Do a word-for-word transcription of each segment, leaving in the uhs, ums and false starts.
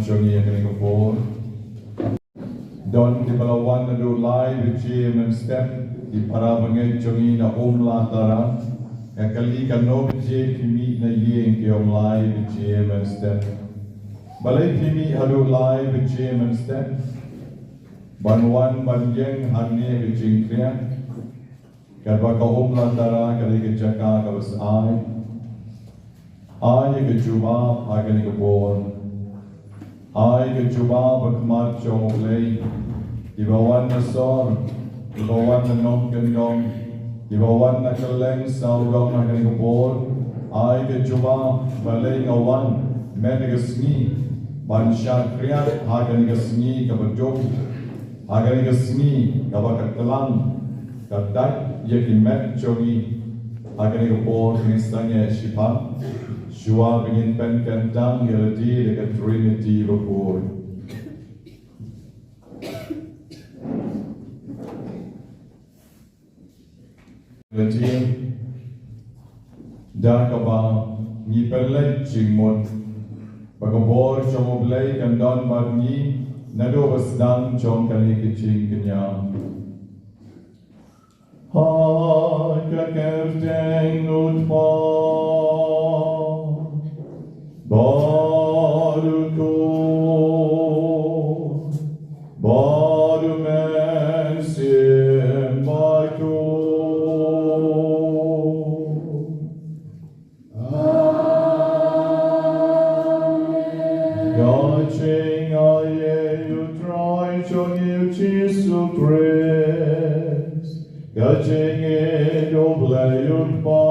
Jong ngi ha kane ka por. Don kiba la wan naduh lai baje mynstep, ki para bangeit jong ngi na Umlatara. Nga kylli, katno baje phi mih na ïing? Ki ong, lai baje mynstep. Balei phi mih haduh lai baje mynstep? Ban wan ban ïeng hangne ha ka jingkren. Katba ka Umlatara ka dei ka jaka kaba sah. Ai ïa ka jubab ha kane ka por. Ai ïa ka jubab ha khmat jong U Blei. Kiba wan na sor, kiba wan na nongkyndong, kiba wan na kylleng sawdong ha kane ka por. Ai ïa ka jubab, balei nga wan mynta ka sngi ban shah khriat ha kane ka sngi kaba duk. Ha kane ka sngi kaba ka tlang ka dait ïa ki met jong ngi. Ha kane ka por ngin sa ïeng shiphang shuwa ba ngin pynkyntang ïa lade da ka Trinity bakhuid. Lade da kaba ngi pynleit jingmut ba ka bor jong U Blei kan don bad ngi naduh ba sdang jong kane ka jingkñia. Ha ka kyrteng U Kpa bad U Khun bad U Mynsiem Bakhuid. Amen. Ka jingai ei U Trai jong ngi U Jisu Khrist, ka jingïeit U Blei U Kpa,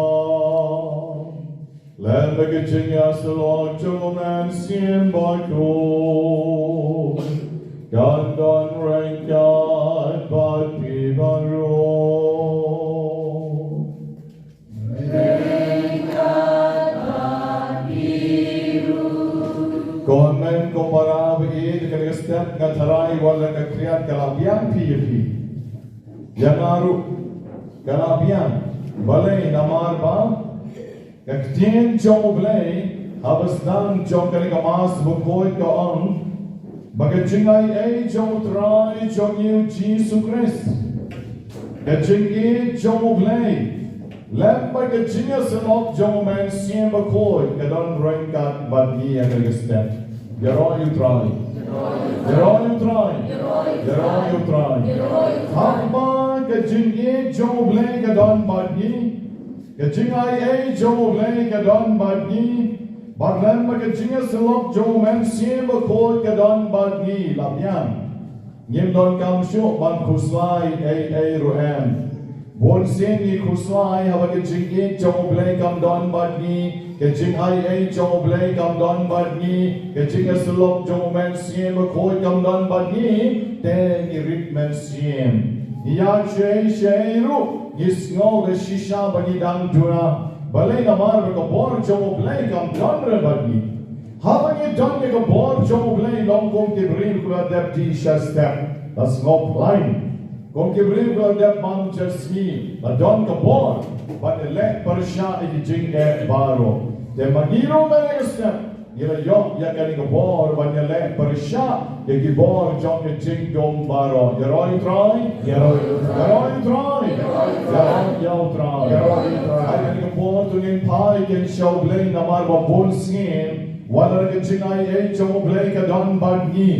lem bad ka jingïasyllok jong U Mynsiem Bakhuid, kan don ryngkat bad phi baroh. Ko hynmen ko para ba ïeit, ha kane ka step nga tharai wat la ka khriat ka la biang phi ïa phi. Ïa nga ruh ka la biang. Balei? Namar ba ka ktien jong U Blei haba sdang jong kane ka Mass bakhuid ka ong ba ka jingai ei jong U Trai jong ngi U Jisu Khrist, ka jingïeit jong U Blei, lem bad ka jingïasyllok jong U Mynsiem Bakhuid ka don ryngkat bad ngi ha kane ka step. Ïaroh ïa U Trai. Ïaroh ïa U Trai. Ïaroh ïa U Trai. Haba ka jingïeit jong U Blei ka don bad ngi, ka jingai ei jong U Blei ka don bad ngi, bad lem bad ka jingïasyllok jong U Mynsiem Bakhuid ka don bad ngi, la biang. Ngim donkam shuh ban khuslai ei ei ruh em. Bun sien ngi khuslai haba ka jingïeit jong U Blei kam don bad ngi, ka jingai ei jong U Blei kam don bad ngi, ka jingïasyllok jong U Mynsiem Bakhuid kam don bad ngi, te ngi rit mynsiem. Ngi ïa shei shei ruh ngi sngew da shisha ba ngi dang duna. Balei? Namar ba ka bor jong U Blei kam don re bad ngi. Haba ngi don ïa ka bor jong U Blei long kum ki briew kiba la dep dih sha step, la sngewphlain. Kum ki briew kiba la dep bam jasmine, la don ka bor ban ïaleh pyrshah ïa ki jingeh baroh. Te ma ngi ruh mynta ka step ngi la ïoh ïa kane ka bor ban ïaleh pyrshah ïa ki bor jong ka jingdum baroh. Ïaroh ïa U Trai. Ïaroh ïa U Trai. Ïaroh ïa U Trai. Ïaroh ïa U Trai. Ha kane ka por to ngin phai kin sha U Blei namar ba bun sien Wat la ka jingaiei jong U Blei ka don bad ngi,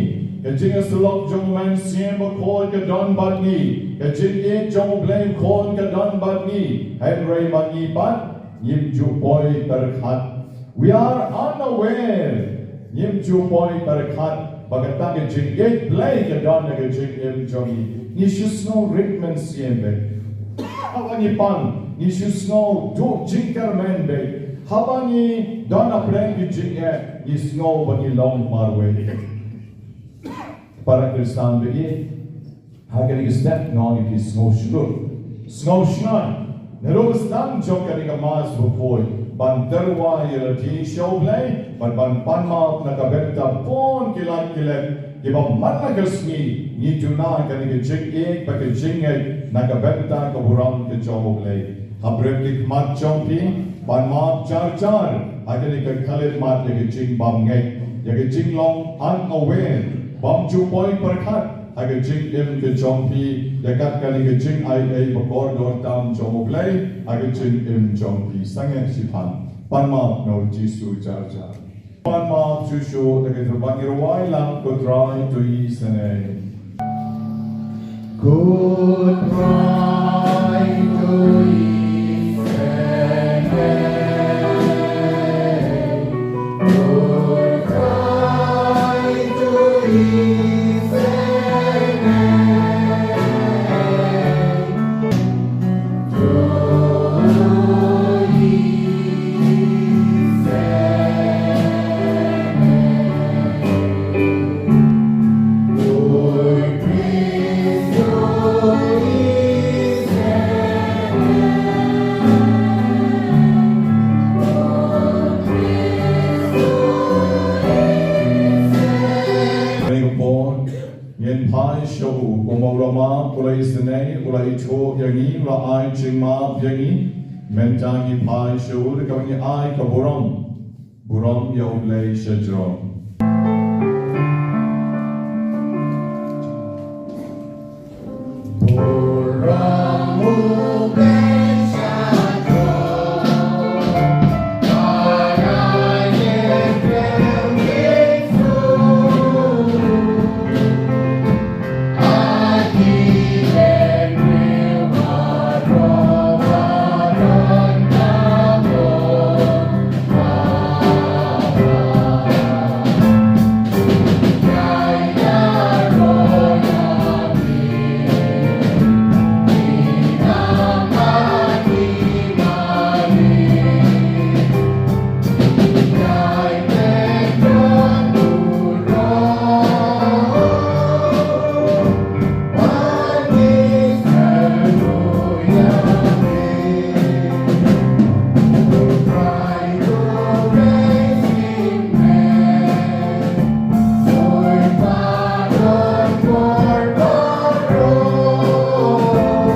ka jingïasyllok jong U Mynsiem Bakhuid ka don bad ngi, ka jingïeit jong U Blei U Khun ka don bad ngi, hynrei ma ngi pat ngim ju poi pyrkhat. We are unaware. Ngim ju poi pyrkhat ba kata ka jingïeit Blei ka don ha ka jingim jong ngi. Ngi shu sngew rit mynsiem beit. Haba ngi pang, ngi shu sngew duh jingkyrmen beit. Haba ngi don hapdeng ka jingeh, ngi sngew ba ngi long marwei. Para Khristan bad ïeit, ha kane ka step nga ong ïa phi, sngew shlur, sngew shngaiñ. Naduh ka sdang jong kane ka Mass bakhuid, ban tyrwa ïa lade sha U Blei bad ban pan map na ka bynta bun ki lait ki lem kiba man la ka sngi ngi duna kane ka jingïeit bad ka jingngeit na ka bynta ka burom ka jong U Blei. Hapdeng ki khmat jong phi, pan map jar jar ha kane ka khyllipmat mat ïa ka jingbymngeit, ïa ka jinglong unaware, bym ju poi pyrkhat ha ka jingim ka jong phi ïa kat kane ka jingaiei ba kordor tam jong U Blei ha ka jingim jong phi. Sangeh shiphang, pan map na U Jisu jar jar. Pan map shuh shuh da ka jingpang, ngi rwai lang: Ko Trai, to isynei. Ko Trai, to isynei. Ko Trai, to isynei. Ngin phai sha u, kumba u la map, u la isynei, u la ithuh ïa ngi, u la ai jingmap ïa ngi. Mynta ngi phai sha u, da kaba ngi ai ka burom, burom ïa U Blei shajrong.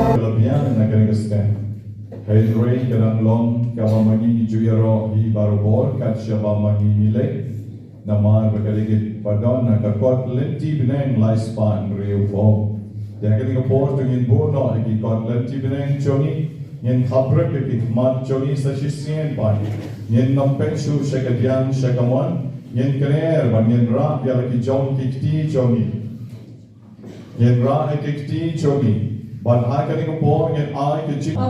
Ka la biang na kane ka step. Hynrei ka dang long kaba ma ngi ngi ju ïaroh hi barabor kat shaba ma ngi ngi leit. Namar ba ka dei kaba don ha ka kot lynti bneng lai spah hynriewphew. Te ha kane ka por to ngin buh noh ïa ki kot lynti bneng jong ngi, ngin khapbrip ïa ki khmat jong ngi sa shisien pat. Ngin nym peit shuh sha ka diang sha ka mon, ngin kner bad ngin rah ïa la ki jong ki kti jong ngi. Ngin rah ïa ki kti jong ngi. Bad ha kane ka por ngin ai ka jing. Nga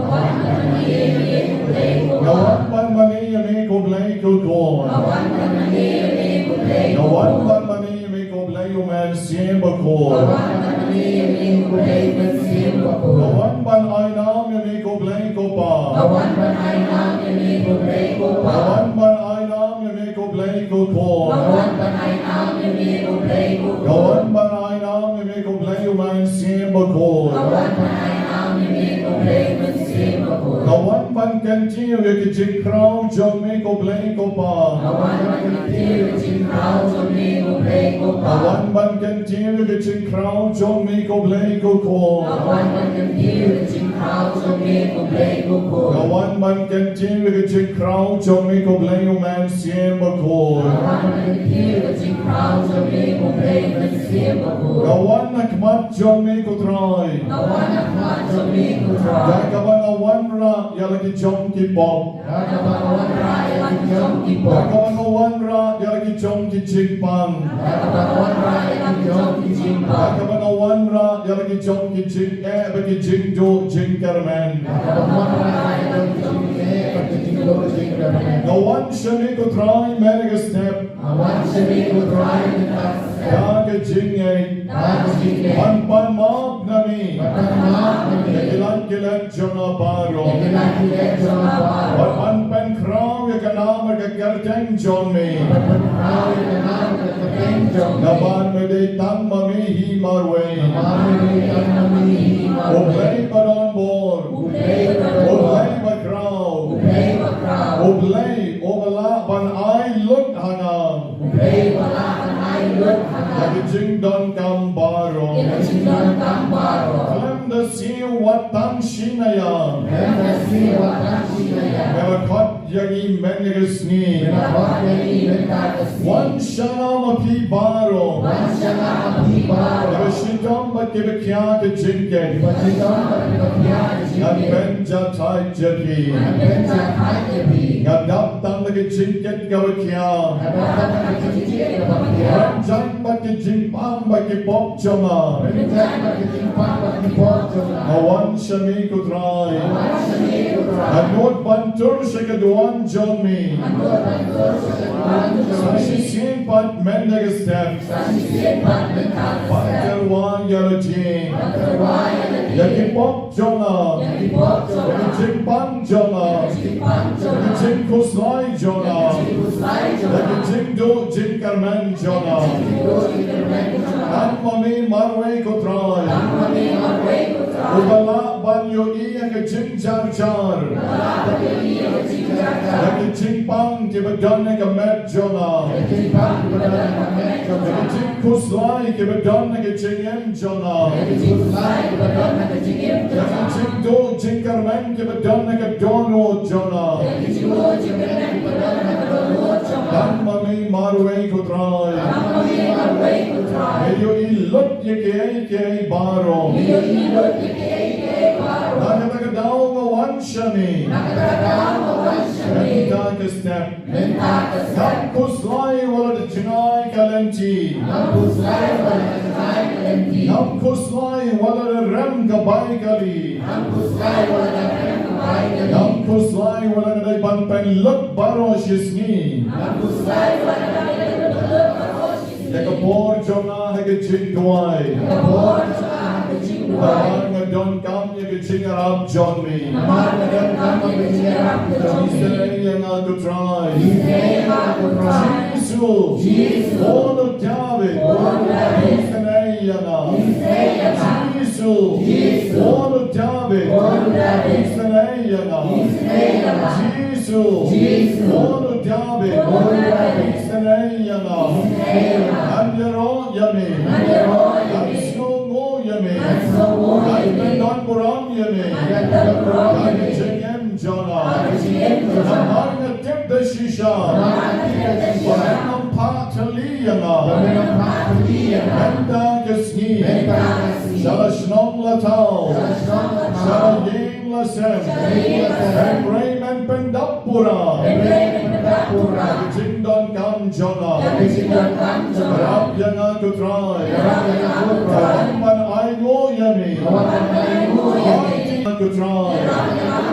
wan ban mane ïa me ko Blei ko Khun. Nga wan ban mane ïa me ko Blei ko Khun. Nga wan ban mane ïa me ko Blei U Mynsiem Bakhuid. Nga wan ban mane ïa me ko Blei U Mynsiem Bakhuid. Nga wan ban ai nam ïa me ko Blei ko Pa. Nga wan ban ai nam ïa me ko Blei ko Pa. Nga wan ban ai nam ïa me ko Blei ko Khun. Nga wan ban ai nam ïa me ko Blei ko Khun. Nga wan ban ai nam ïa me ko Blei U Mynsiem Bakhuid. Nga wan ban ai nam ïa me ko Blei U Mynsiem Bakhuid. Nga wan ban kyntiew ïa ka jingkhraw jong me ko Blei ko Pa. Nga wan ban kyntiew ïa ka jingkhraw jong me ko Blei ko Pa. Nga wan ban kyntiew ïa ka jingkhraw jong me ko Blei ko Khun. Nga wan ban kyntiew ïa ka jingkhraw jong me ko Blei ko Khun. Nga wan ban kyntiew ïa ka jingkhraw jong me ko Blei U Mynsiem Bakhuid. Nga wan ban kyntiew ïa ka jingkhraw jong me ko Blei U Mynsiem Bakhuid. Nga wan ha khmat jong me ko Trai. Nga wan ha khmat jong me ko Trai. Da kaba nga wan wanrah ïa la ki jong ki pop. Bad haba nga wanrah ïa la ki jong ki pop. Bad haba nga wanrah ïa la ki jong ki jingpang. Bad haba nga wanrah ïa la ki jong ki jingpang. Bad haba nga wanrah ïa la ki jong ki jingeh bad ki jingduh jingkyrmen. Bad haba nga wanrah ïa la ki jong ki jingeh bad ki jingduh jingkyrmen. Nga wan sha me ko Trai mynta ka step. Nga wan sha me ko Trai mynta ka step. Da ka jingngeit. Da ka jingngeit. Ban pan map na me. Ban pan map na me. Ïa ki lad ki lem jong nga baroh. Ïa ki lad ki lem jong nga baroh. Bad ban pynkhraw ïa ka nam bad ka kyrteng jong me. Bad ban pynkhraw ïa ka nam bad ka kyrteng jong me. Namar me dei tang ma me hi marwei. Namar me dei tang ma me hi marwei. U Blei ba don bor. U Blei ba don bor. U Blei ba khraw. U Blei ba khraw. U Blei uba lah ban ai lut ha nga. U Blei uba lah ban ai lut ha nga. Ïa ki jingdonkam baroh. Ïa ki jingdonkam baroh. Khlem da siew wat tang shi naiar. Khlem da siew wat tang shi naiar. Me la khot ïa ngi mynta ka sngi. Me la khot ïa ngi mynta ka sngi. Wan sha nga ma phi baroh. Wan sha nga ma phi baroh. Kiba shitom bad kiba khia ka jingkit. Kiba shitom bad kiba khia ka jingkit. Ngan pynjahthait ïa phi. Ngan pynjahthait ïa phi. Nga dap tang da ka jingkit kaba khia. Nga dap tang da ka jingkit kaba khia. Rynjang bad ka jingpang bad ki pop jong nga. Rynjang bad ka jingpang bad ki pop jong nga. Nga wan sha me ko Trai. Nga wan sha me ko Trai. Nga nud ban tur sha ka duwan jong me. Nga nud ban tur sha ka duwan jong me. Sa shisien pat mynta ka step. Sa shisien pat mynta ka step. Ban tyrwa ïa lade. Ban tyrwa ïa lade. Ïa ki pop jong nga. Ïa ki pop jong nga. Ïa ki jingpang jong nga. Ïa ki jingpang jong nga. Ïa ki jingkhuslai jong nga. Ïa ki jingkhuslai jong nga. Ïa ki jingduh jingkyrmen jong nga. Ïa ki jingduh jingkyrmen jong nga. Tang ma me marwei ko Trai. Tang ma me marwei ko Trai. Uba lah ban ïohi ïa ka jingjar jar. Uba lah ban ïohi ïa ka jingjar jar. Ïa ki jingpang kiba don ha ka met jong nga. Ïa ki jingpang kiba don ha ka met jong nga. Ïa ki jingkhuslai kiba don ha ka jingim jong nga. Ïa ki jingkhuslai kiba don ha ka jingim jong nga. Ïa ki jingduh jingkyrmen kiba don ha ka dohnud jong nga. Ïa ki jingduh jingkyrmen kiba don ha ka dohnud jong nga. Tang ma me marwei ko Trai. Tang ma me marwei ko Trai. Me ïohi lut ïa kiei kiei baroh. Me ïohi lut ïa kiei kiei baroh. Na kata ka daw nga wan sha me. Na kata ka daw nga wan sha me. Mynta ka step. Mynta ka step. Ngam khuslai wat la da jngai ka lynti. Ngam khuslai wat la da jngai ka lynti. Ngam khuslai wat la da rem ka bai kali. Ngam khuslai wat la da rem ka bai kali. Ngam khuslai wat la da dei ban pynlut baroh shi sngi. Ngam khuslai wat la da pynlut baroh shi sngi. Ïa ka bor jong nga ha ka jingduwai. Ïa ka bor jong nga ha ka jingduwai. Namar nga donkam ïa ka jingïarap jong me. Namar nga donkam ïa ka jingïarap jong me. Isynei ïa nga ko Trai. Isynei ïa nga ko Trai. Jisu. Jisu. Khun u Dabid. Khun u Dabid. Isynei ïa nga. Isynei ïa nga. Jisu. Jisu. Khun u Dabid. Khun u Dabid. Isynei ïa nga. Isynei ïa nga. Jisu. Jisu. Khun u Dabid. Khun u Dabid. Isynei ïa nga. Isynei ïa nga. Ngan ïaroh ïa me. Ngan ïaroh ïa me. Ngan sngewnguh ïa me. Ngan sngewnguh ïa me. Ngan don burom ïa me. Ngan don burom ïa me. Ha ka jingim jong nga. Ha ka jingim jong nga. Namar nga tip da shisha. Namar nga tip da shisha. Ba men ym pat tylli ïa nga. Ba men ym pat tylli ïa nga. Mynta ka sngi. Mynta ka sngi. Sha la shnong la thaw. Sha la shnong la thaw. Sha la ïing la sem. Sha la ïing la sem. Hynrei men pyndap pura. Hynrei men pyndap pura. Ka jingdonkam jong nga. Ka jingdonkam jong nga. Ïarap ïa nga ko Trai. Ïarap ïa nga ko Trai. Wan ban ainguh ïa me. Wan ban ainguh ïa me. Ko Trai.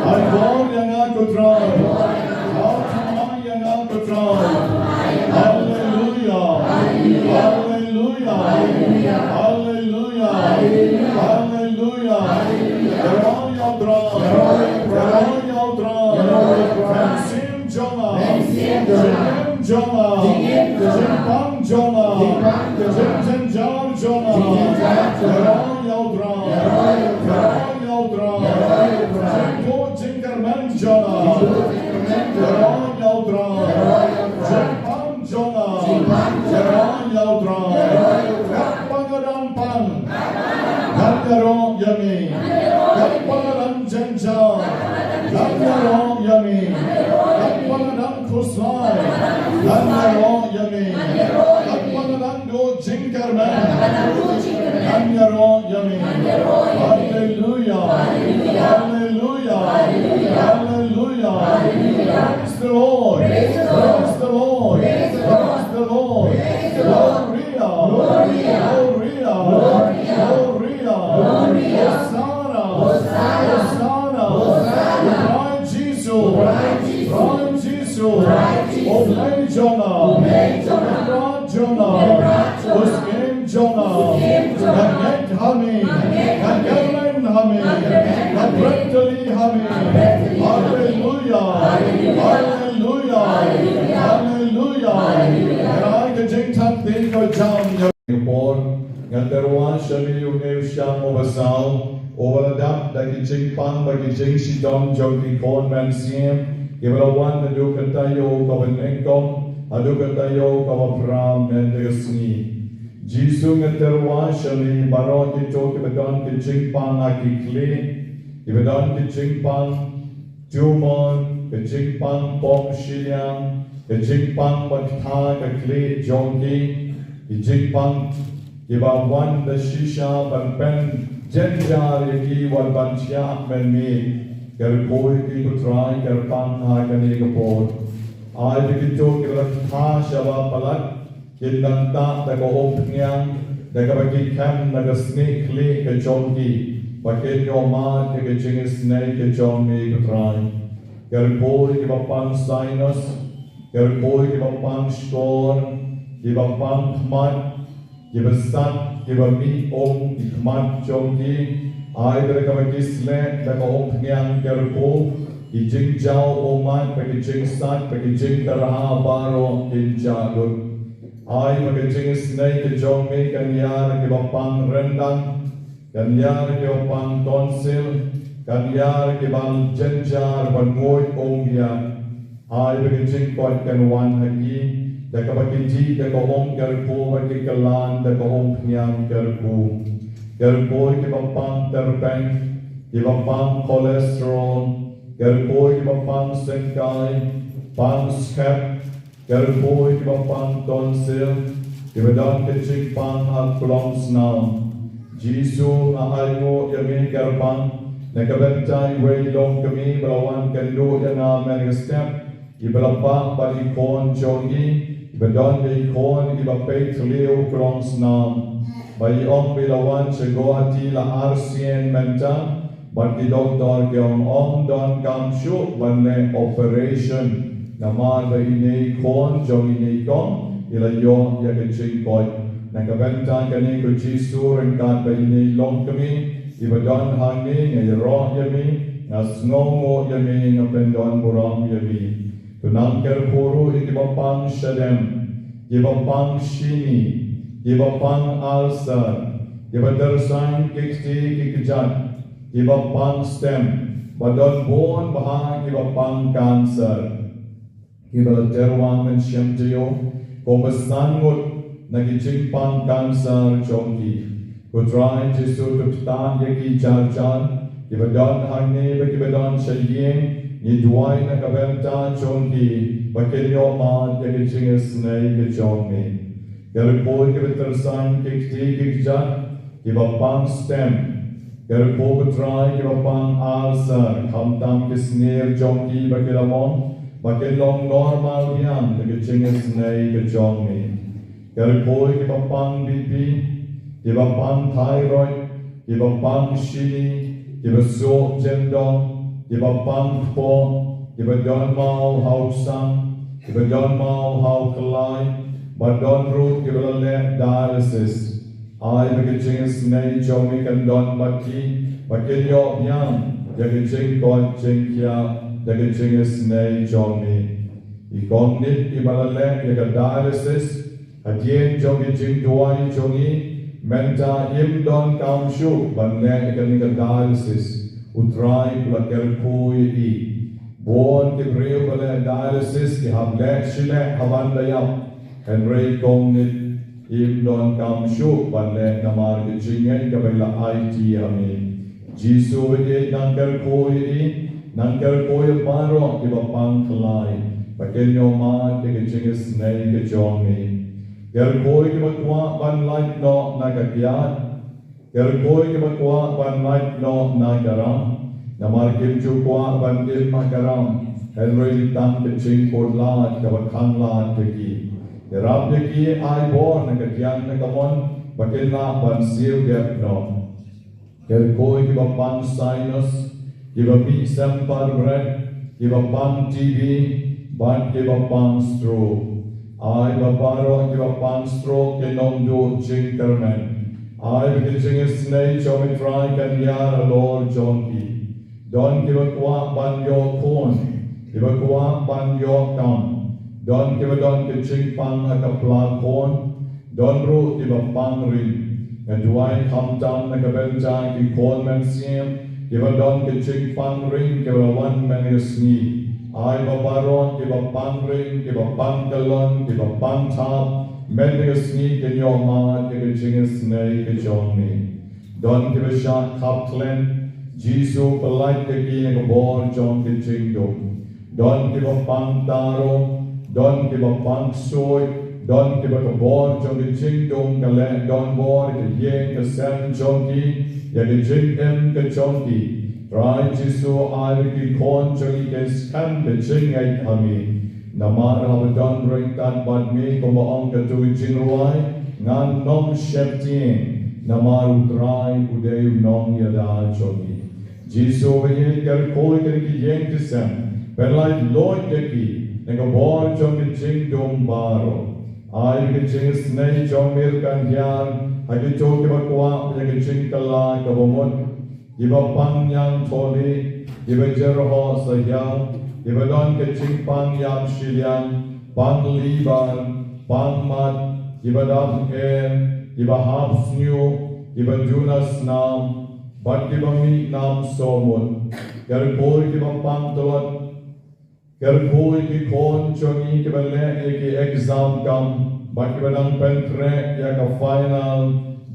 Ai bor ïa nga ko Trai. Ai bor ïa nga ko Trai. Haleluia. Haleluia. Haleluia. Haleluia. Ïaroh ïa u Trai. Ïaroh ïa u Trai. Mynsiem jong nga. Mynsiem jong nga. Jingim jong nga. Jingim jong nga. Jingpang jong nga. Jingpang jong nga. Jingjynjar jong nga. Jingjynjar jong nga. Ïaroh ïa u Trai. Ïaroh ïa u Trai. Ïaroh ïa u Trai. Ïaroh ïa u Trai. Jingduh jingkyrmen jong nga. Jingduh jingkyrmen jong nga. Ïaroh ïa u Trai. Ïaroh ïa u Trai. Jingpang jong nga. Jingpang jong nga. Ïaroh ïa u Trai. Ïaroh ïa u Trai. Katba nga dang pang. Ngan ïaroh ïa me. Ngan ïaroh ïa me. Katba nga dang U Blei jong nga, u Mrad jong nga, u Syiem jong nga, nga ngeit ha me, nga kyrmen ha me, nga pret tylli ha me. Haleluya, haleluya, haleluya. Ngi ai ka jingthap ïa ka jam ïa ka por. Nga tyrwa sha me ïa une u shang uba saw, uba la dap da ki jingpang bad ki jingshitom jong ki khun mynsiem kiba la wan naduh ka taïew kaba nyngkong haduh ka taïew kaba phra mynta ka sngi. Jisu, nga tyrwa sha me baroh kito kiba don ki jingpang ha ki khlieh, kiba don ki jingpang tumor, ka jingpang pop shiliang, ka jingpang ba ktah ka khlieh jong ki, ki jingpang kiba wan da shisha ban pynjynjar ïa ki wat ban thiah mynmiet. Kyrkhu ïa ki ko Trai, kyrpang ha kane ka por. Ai ba kito kiba la ktah shaba palat kin nang tah da ka umphniang da kaba ki khem na ka snieh khlieh ka jong ki, ba kin ïoh mad ïa ka jingisynei ka jong me ko Trai. Kyrkhu ïa kiba pang sinus, kyrkhu ïa kiba pang shkor, kiba pang khmat, kiba sat, kiba mih um ki khmat jong ki. Ai ba da kaba ki sleh da ka umphniang kyrkhu ki jingjaw ummat bad ki jingsat bad ki jingkyrha baroh kin jah lut. Ai ba ka jingisynei ka jong me kan ïar ïa kiba pang ryndang, kan ïar ïa kiba pang tonsil, kan ïar ïa kiba jynjar ban nguid umbiang. Ai ba ka jingkoit kan wan ha ki da kaba ki dih da ka um kyrkhu, ba ki kylla da ka umphniang kyrkhu. Kyrkhu ïa kiba pang tyrpeng, kiba pang cholesterol, kyrkhu ïa kiba pang syngkai, pang skep, kyrkhu ïa kiba pang tonsil, kiba don ka jingpang ha klongsnam. Jisu, nga ainguh ïa me kyrpang na ka bynta iwei i longkmie ba la wan kynduh ïa nga mynne ka step, iba la pang bad i khun jong i, iba don ïa i khun iba peit thliew klongsnam, ba i ong ba i la wan sha Guwahati la arsien mynta, bad ki doktor ki ong ym donkam shuh ban leh operation, namar ba ine i khun jong ine i kong i la ïoh ïa ka jingkoit. Na ka bynta kane ko Jisu, ryngkat bad ine i longkmie iba don hangne, nga ïaroh ïa me, nga sngewnguh ïa me, nga pyndonburom ïa me. To nang kyrkhu ruh ïa kiba pang shadem, kiba pang shini, kiba pang ulcer, kiba tyrsain ki kti ki kjat, kiba pang stem, bad don bun bha kiba pang cancer. Kiba la tyrwa mynshem taïew, kumba san ngut na ki jingpang cancer jong ki. Ko Trai Jisu, to ktah ïa ki jar jar kiba don hangne bad kiba don sha ïing, ngi duwai na ka bynta jong ki ba kin ïoh mad ïa ka jingisynei ka jong me. Kyrkhu ïa kiba tyrsain ki kti ki kjat, kiba pang stem. Kyrkhu ko Trai ïa kiba pang ulcer, khamtam ki snier jong ki ba ki la mong, ba kin long normal biang da ka jingisynei ka jong me. Kyrkhu ïa kiba pang B P, kiba pang thyroid, kiba pang shini, kiba suh jyndong, kiba pang kpoh, kiba don maw ha u ksang, kiba don maw ha u kyllai, bad don ruh kiba la leh dialysis. Ai ba ka jingisynei jong me kan don bad ki, ba kin ïoh biang ïa ka jingkoit jingkhiah da ka jingisynei jong me. I kong Nit iba la leh ïa ka dialysis, hadien jong ka jingduwai jong ngi, mynta im donkam shuh ban leh ïa kane ka dialysis. U Trai u la kyrkhu ïa i. Bun ki briew ba leh dialysis ki hap leh shi leh ha ban da ïap. Hynrei kong Nit im donkam shuh ban leh namar ka jingngeit kaba i la aiti ha me. Jisu, nang kyrkhu ïa i, nang kyrkhu ïa baroh kiba pang khlai, ba kin ïoh mad ïa ka jingisynei ka jong me. Kyrkhu ïa kiba kwah ban lait noh na ka kyiad. Kyrkhu ïa kiba kwah ban lait noh na ka ram, namar kim ju kwah ban im ha ka ram, hynrei tang ka jingpud lad kaba khanglad ïa ki. Ïarap ïa ki, ai bor na ka diang na ka mon, ba kin lah ban siew dep noh. Kyrkhu ïa kiba pang sinus, kiba mih sem par bret, kiba pang T B, bad kiba pang stroke. Ai ba baroh kiba pang stroke kin ym duh jingkyrmen. Ai ba ka jingisynei jong me Trai kan hiar halor jong ki. Don kiba kwah ban ïoh khun, kiba kwah ban ïoh kam. Don kiba don ka jingpang ha ka pla khun. Don ruh kiba pang ring. Nga duwai khamtam na ka bynta ki khun mynsiem kiba don ka jingpang ring kiba la wan mynne ka sngi. Ai ba baroh kiba pang ring, kiba pang kyllon, kiba pang thap mynne ka sngi kin ïoh mad ïa ka jingisynei ka jong me. Don kiba shah khap khlem, Jisu pyllait ïa ki na ka bor jong ka jingdum. Don kiba pang taro, don kiba pang ksuid, don kiba ka bor jong ka jingdum ka leh donbor ïa ka ïing ka sem jong ki, ïa ka jingim ka jong ki. Trai Jisu, ai ba ki khun jong ngi kin skhem ka jingngeit ha me. Namar haba don ryngkat bad me kumba ong kato ka jingrwai, ngan ym sheptieng. Namar u Trai u dei u nongïada jong ngi. Jisu, ba ïeit, kyrkhu ïa kine ki ïing ki sem, pynlait luid ïa ki na ka bor jong ka jingdum baroh. Ai ba ka jingisynei jong me kan hiar ha kito kiba kwah ïa ka jingkylla kaba mut, kiba pang ñiangthohlieh, kiba jyrhoh sahiaw, kiba don ka jingpang ïap shiliang, pang liver, pang mat, kiba dap her, kiba hap shñiuh, kiba duna snam, bad kiba mih nam sohmut. Kyrkhu ïa kiba pang tlot. Kyrkhu ïa ki khun jong ngi kiba leh ïa ki exam kam bad kiba dang pynkhreh ïa ka final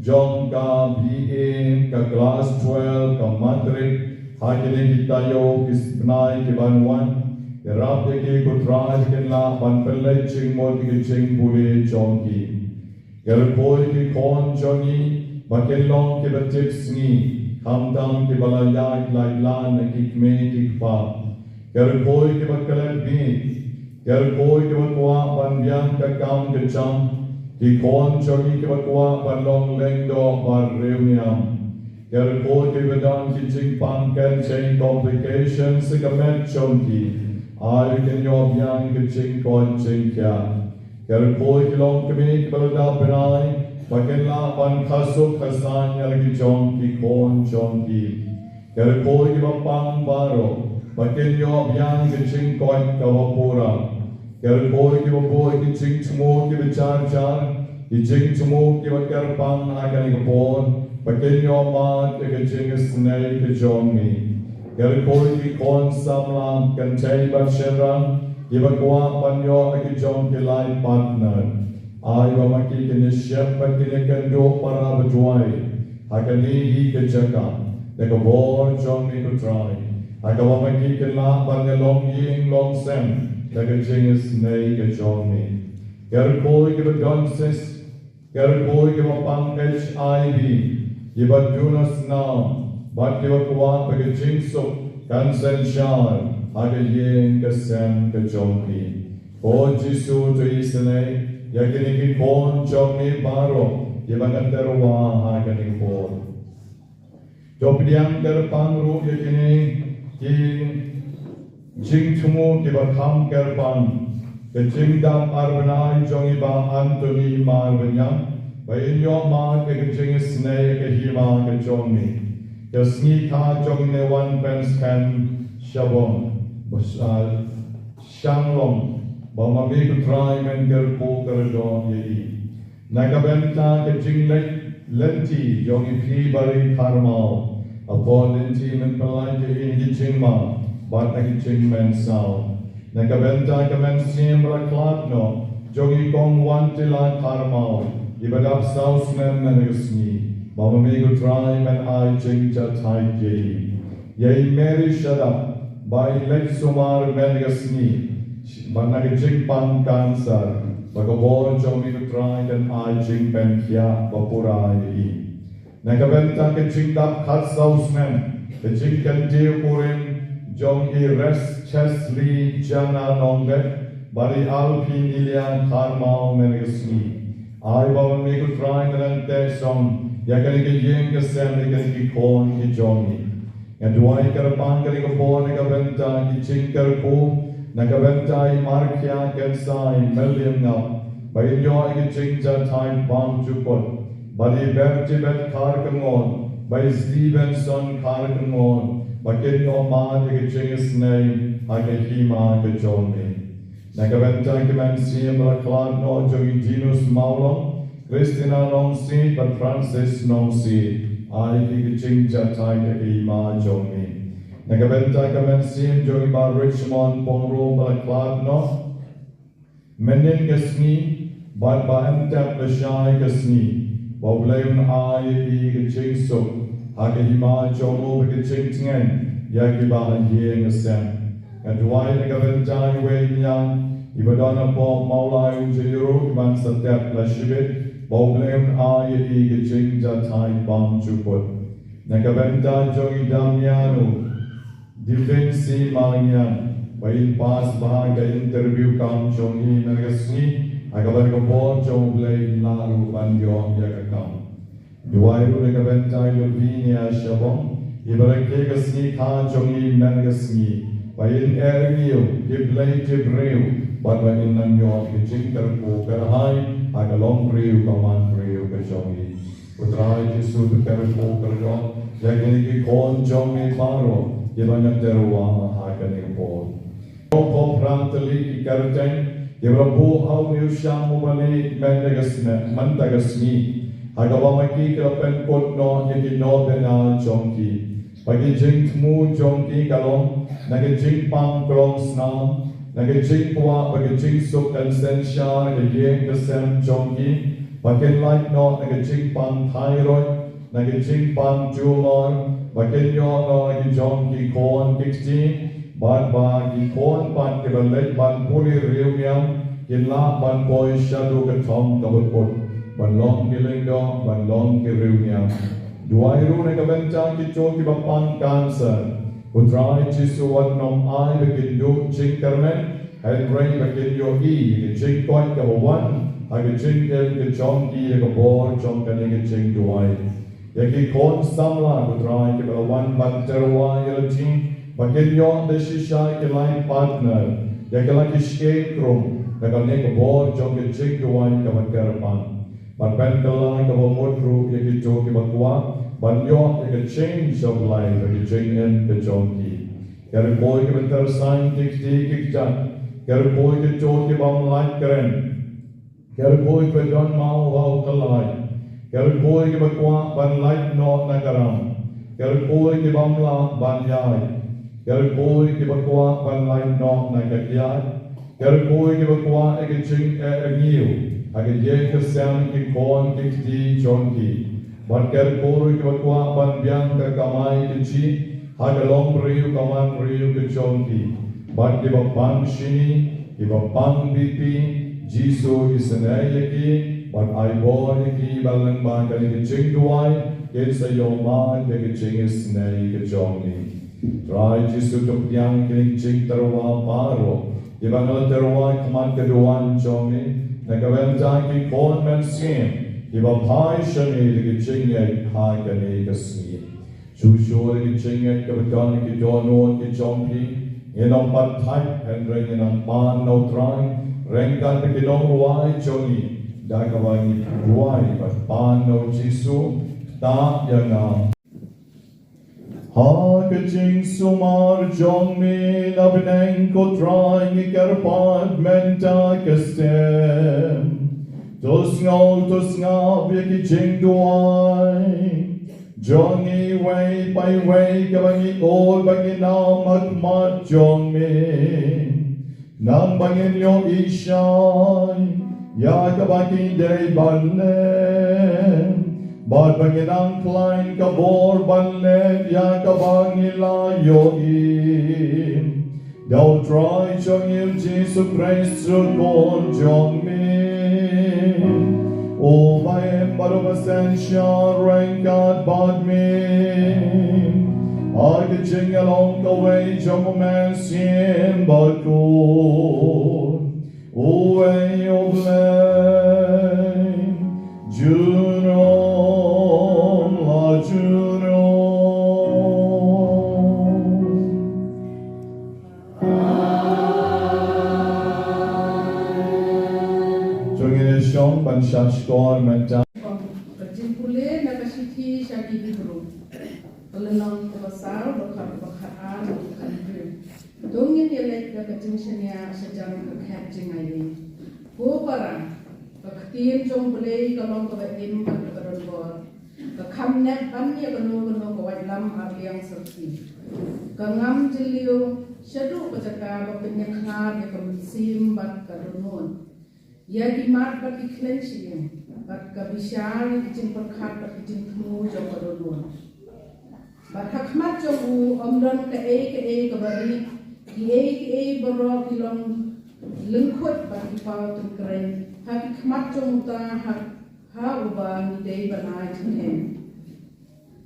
jong ka B A, ka klas twelve, ka matrik ha kine ki taïew ki bnai ki ban wan. Ïarap ïa ki, ko Trai, ba kin lah ban pynleit jingmut ïa ki jingpule jong ki. Kyrkhu ïa ki khun jong ngi ba kin long kiba tipsngi, khamtam kiba la ïaid lait lan na ki kmie ki kpa. Kyrkhu ïa kiba klet bieit. Kyrkhu ïa kiba kwah ban biang ka kam ka jam. Ki khun jong ngi kiba kwah ban long lyngdoh bariewniam. Kyrkhu ïa kiba don ki jingpang kynthei, complications ha ka met jong ki. Ai ba kin ïoh biang ka jingkoit jingkhiah. Kyrkhu ïa ki longkmie kiba la dap bnai ba kin lah ban kha suk kha saiñ ïa la ki jong ki khun jong ki. Kyrkhu ïa kiba pang baroh ba kin ïoh biang ka jingkoit kaba pura. Kyrkhu ïa kiba buh ïa ki jingthmu kiba jar jar, ki jingthmu kiba kyrpang ha kane ka por, ba kin ïoh mad ïa ka jingisynei ka jong me. Kyrkhu ïa ki khun samla, kynthei bad shynrang kiba kwah ban ïoh ïa ki jong ki life partner. Ai ba ma ki kin ïashep bad kin ïakynduh para ba duwai ha kane hi ka jaka da ka bor jong me, ko Trai, ha kaba ma ki kin lah ban ïalong ïing long sem da ka jingisynei ka jong me. Kyrkhu ïa kiba don cyst, kyrkhu ïa kiba pang H I V, kiba duna snam bad kiba kwah ba ka jingsuk kan synshar ha ka ïing ka sem ka jong me. Ko Jisu, to isynei ïa kine ki khun jong me baroh kiba nga tyrwa ha kane ka por. To pdiang kyrpang ruh ïa kine ki jingthmu kiba kham kyrpang. Ka jingdap ar bnai jong i Bah Anthony Marbaniang, ba in ïoh mad ïa ka jingisynei ha ka hima ka jong me. Ka sngi kha jong i Newan Penskhem Shabong, ba sa shang long, ba ma me, ko Trai, men kyrkhu kyrdoh ïa i. Na ka bynta ka jingleit lynti jong i Phibari Kharmaw, hapoh lynti men pynlait ïa i na ki jingma bad na ki jingmynsaw. Na ka bynta ka mynsiem ba la khlad noh jong i Kong Wantila Kharmaw, iba dap saw snem mynne ka sngi, ba ma me, ko Trai, men ai jingjahthait ïa i. Ïa i Mary Shadap, ba i leit sumar mynne ka sngi, bad na ka jingpang cancer, ba ka bor jong me, ko Trai, kan ai jingpynkhiah ba pura ïa i. Na ka bynta ka jingdap khatsaw snem ka jingkyntiew kurim jong i Res Chesley Jana Nongbet bad i Alphinelia Kharmaw mynne ka sngi, ai ba ma me, ko Trai, men nang teh song ïa kane ka ïing ka sem, ïa kine ki khun ki jong i. Nga duwai kyrpang kane ka por na ka bynta ki jingkyrkhu Na ka bynta i Markia Kensai Meliemngap, ba in ïoh ïa ka jingjahthait bymjukut, bad i Bertibet Kharkongor, bad i Stevenson Kharkongor, ba kin ïoh mad ïa ka jingisynei ha ka hima ka jong me. Na ka bynta ki mynsiem ba la khlad noh jong i Jinus Mawlong, Christina Nongsiej bad Francis Nongsiej, ai ki ka jingjahthait ha ka hima jong me. Na ka bynta ka mynsiem jong i Bah Richmond Pyngrope ba la khlad noh mynhynnin ka sngi, bad ba yn tep lashai ka sngi, ba U Blei un ai ïa i ka jingsuk ha ka hima jong u bad ka jingtngen ïa kiba ha ïing ha sem. Nga duwai na ka bynta iwei i ñiang iba don hapoh Mawlai Umjingïaroh, iban sa tep la shibit, ba U Blei un ai ïa i ka jingjahthait bymjukut. Na ka bynta jong i Damiano Defensi Mangian, ba in pass bha ha ka interview kam jong i mynne ka sngi, ha kaba da ka bor jong U Blei in lah ruh ban ïoh ïa ka kam. Duwai ruh na ka bynta i Lavinia Shabong, iba rakhe ka sngi kha jong i mynne ka sngi, ba in eh rngiew, tip Blei tip briew, bad ba in nang ïoh ka jingkyrkhu kyrhai ha ka longbriew ka manbriew ka jong i. Ko Trai Jisu, to kyrkhu kyrdoh ïa kine ki khun jong me baroh kiba nga tyrwa ha kane ka por. Ko Prah tylli ki kyrteng kiba la buh ha une u shang u bali mynta ka sngi, mynta ka sngi, ha kaba ma ki ki la pynkut noh ïa ki nongpynïaid jong ki. Ba ki jingthmu jong ki ka long na ka jingpang klong snam, na ka jingkwah ba ka jingsuk kan synshar ka ïing ka sem jong ki, ba kin lait noh na ka jingpang thyroid, na ka jingpang tumor, ba kin ïoh noh na ki jong ki khun ki kti, bad ba ki khun pat kiba leit ban pule riewniam kin lah ban poi shaduh ka thong kaba kut, ban long ki lyngdoh, ban long ki riewniam. Duwai ruh na ka bynta kito kiba pang cancer. Ko Trai Jisu, wat nym ai ba kin duh jingkyrmen, hynrei ba kin ïohi ïa ka jingkoit kaba wan ha ka jingim ka jong ki da ka bor jong kane ka jingduwai. Ïa ki khun samla, ko Trai, kiba la wan ban tyrwa ïa lade, ba kin ïoh da shisha ïa ki life partner, ïa ki la ki shkiew krum da kane ka bor jong ka jingduwai kaba kyrpang. Bad pynkylla kaba mut ruh ïa kito kiba kwah ban ïoh ïa ka change of life ha ka jingim ka jong ki. Kyrkhu ïa kiba tyrsaiñ ki kti ki kjat. Kyrkhu ïa kito ki bym lait kren. Kyrkhu ïa kiba don maw ha u kyllai. Kyrkhu ïa kiba kwah ban lait noh na ka ram. Kyrkhu ïa ki bym lah ban ïaid. Kyrkhu ïa kiba kwah ban lait noh na ka kyiad. Kyrkhu ïa kiba kwah ïa ka jingeh rngiew ha ka ïing ka sem, ki khun ki kti jong ki. Bad kyrkhu ruh ïa kiba kwah ban biang ka kamai kajih ha ka longbriew ka manbriew ka jong ki. Bad kiba pang shini, kiba pang B P, Jisu isynei ïa ki, bad ai bor ïa ki ba lyngba kane ka jingduwai kin sa ïoh mad ïa ka jingisynei ka jong ki. Trai Jisu, to pdiang kine ki jingtyrwa baroh kiba nga la tyrwa ha khmat ka duwan jong me, na ka bynta ki khun mynsiem kiba phai sha me da ka jingngeit ha kane ka sngi. Shuh shuh da ka jingngeit kaba don ha ki dohnud ki jong phi, ngin ym pat thait, hynrei ngin nang pan na u Trai ryngkat bad ki nongrwai jong ngi, da kaba ngi duwai bad pan na u Jisu. Kta ïa nga. Ha ka jingsumar jong me na bneng, ko Trai, ngi kyrpad mynta ka step. To sngew, to sngap ïa ki jingduwai jong ngi iwei pa iwei kaba ngi ol ba ngi nam ha khmat jong me. Nang ba ngin ïohi shai ïa kaba ki dei ban leh, bad ba ngin nang khlaiñ ka bor ban leh ïa kaba ngi la ïohi. Da u Trai jong ngi u Jisu Khrist u Khun jong me, uba im bad uba synshar ryngkat bad me, ha ka jingïalong kawei jong u Mynsiem Bakhuid. Uei U Blei, junom la junom. Shah shkor mynta. Ka jingpule na ka shithi sha ki Hebru. Ka lynnong kaba saw, dkhot kaba khatar, dkhot khathynriew. To ngin ïaleit da ka jingshaniah shajan ka khet jingaiei. Ko para, ka ktien jong U Blei ka long kaba im bad kaba don bor. Ka kham nep ban ïa kano kano ka waitlam arliang syrkhei. Ka ngam jylliew shaduh ka jaka ba pynïakhlad ïa ka mynsiem bad ka dohnud. Ïa ki mat bad ki khleiñ shyieng, bad ka bishar ïa ki jingpyrkhat bad ki jingthmu jong ka dohnud. Bad ha khmat jong u ym don kaei kaei kaba rit, kiei kiei baroh ki long lyngkhuid bad ki paw tyngkreiñ ha ki khmat jong uta ha, ha uba ngi dei ban ai jingkheiñ.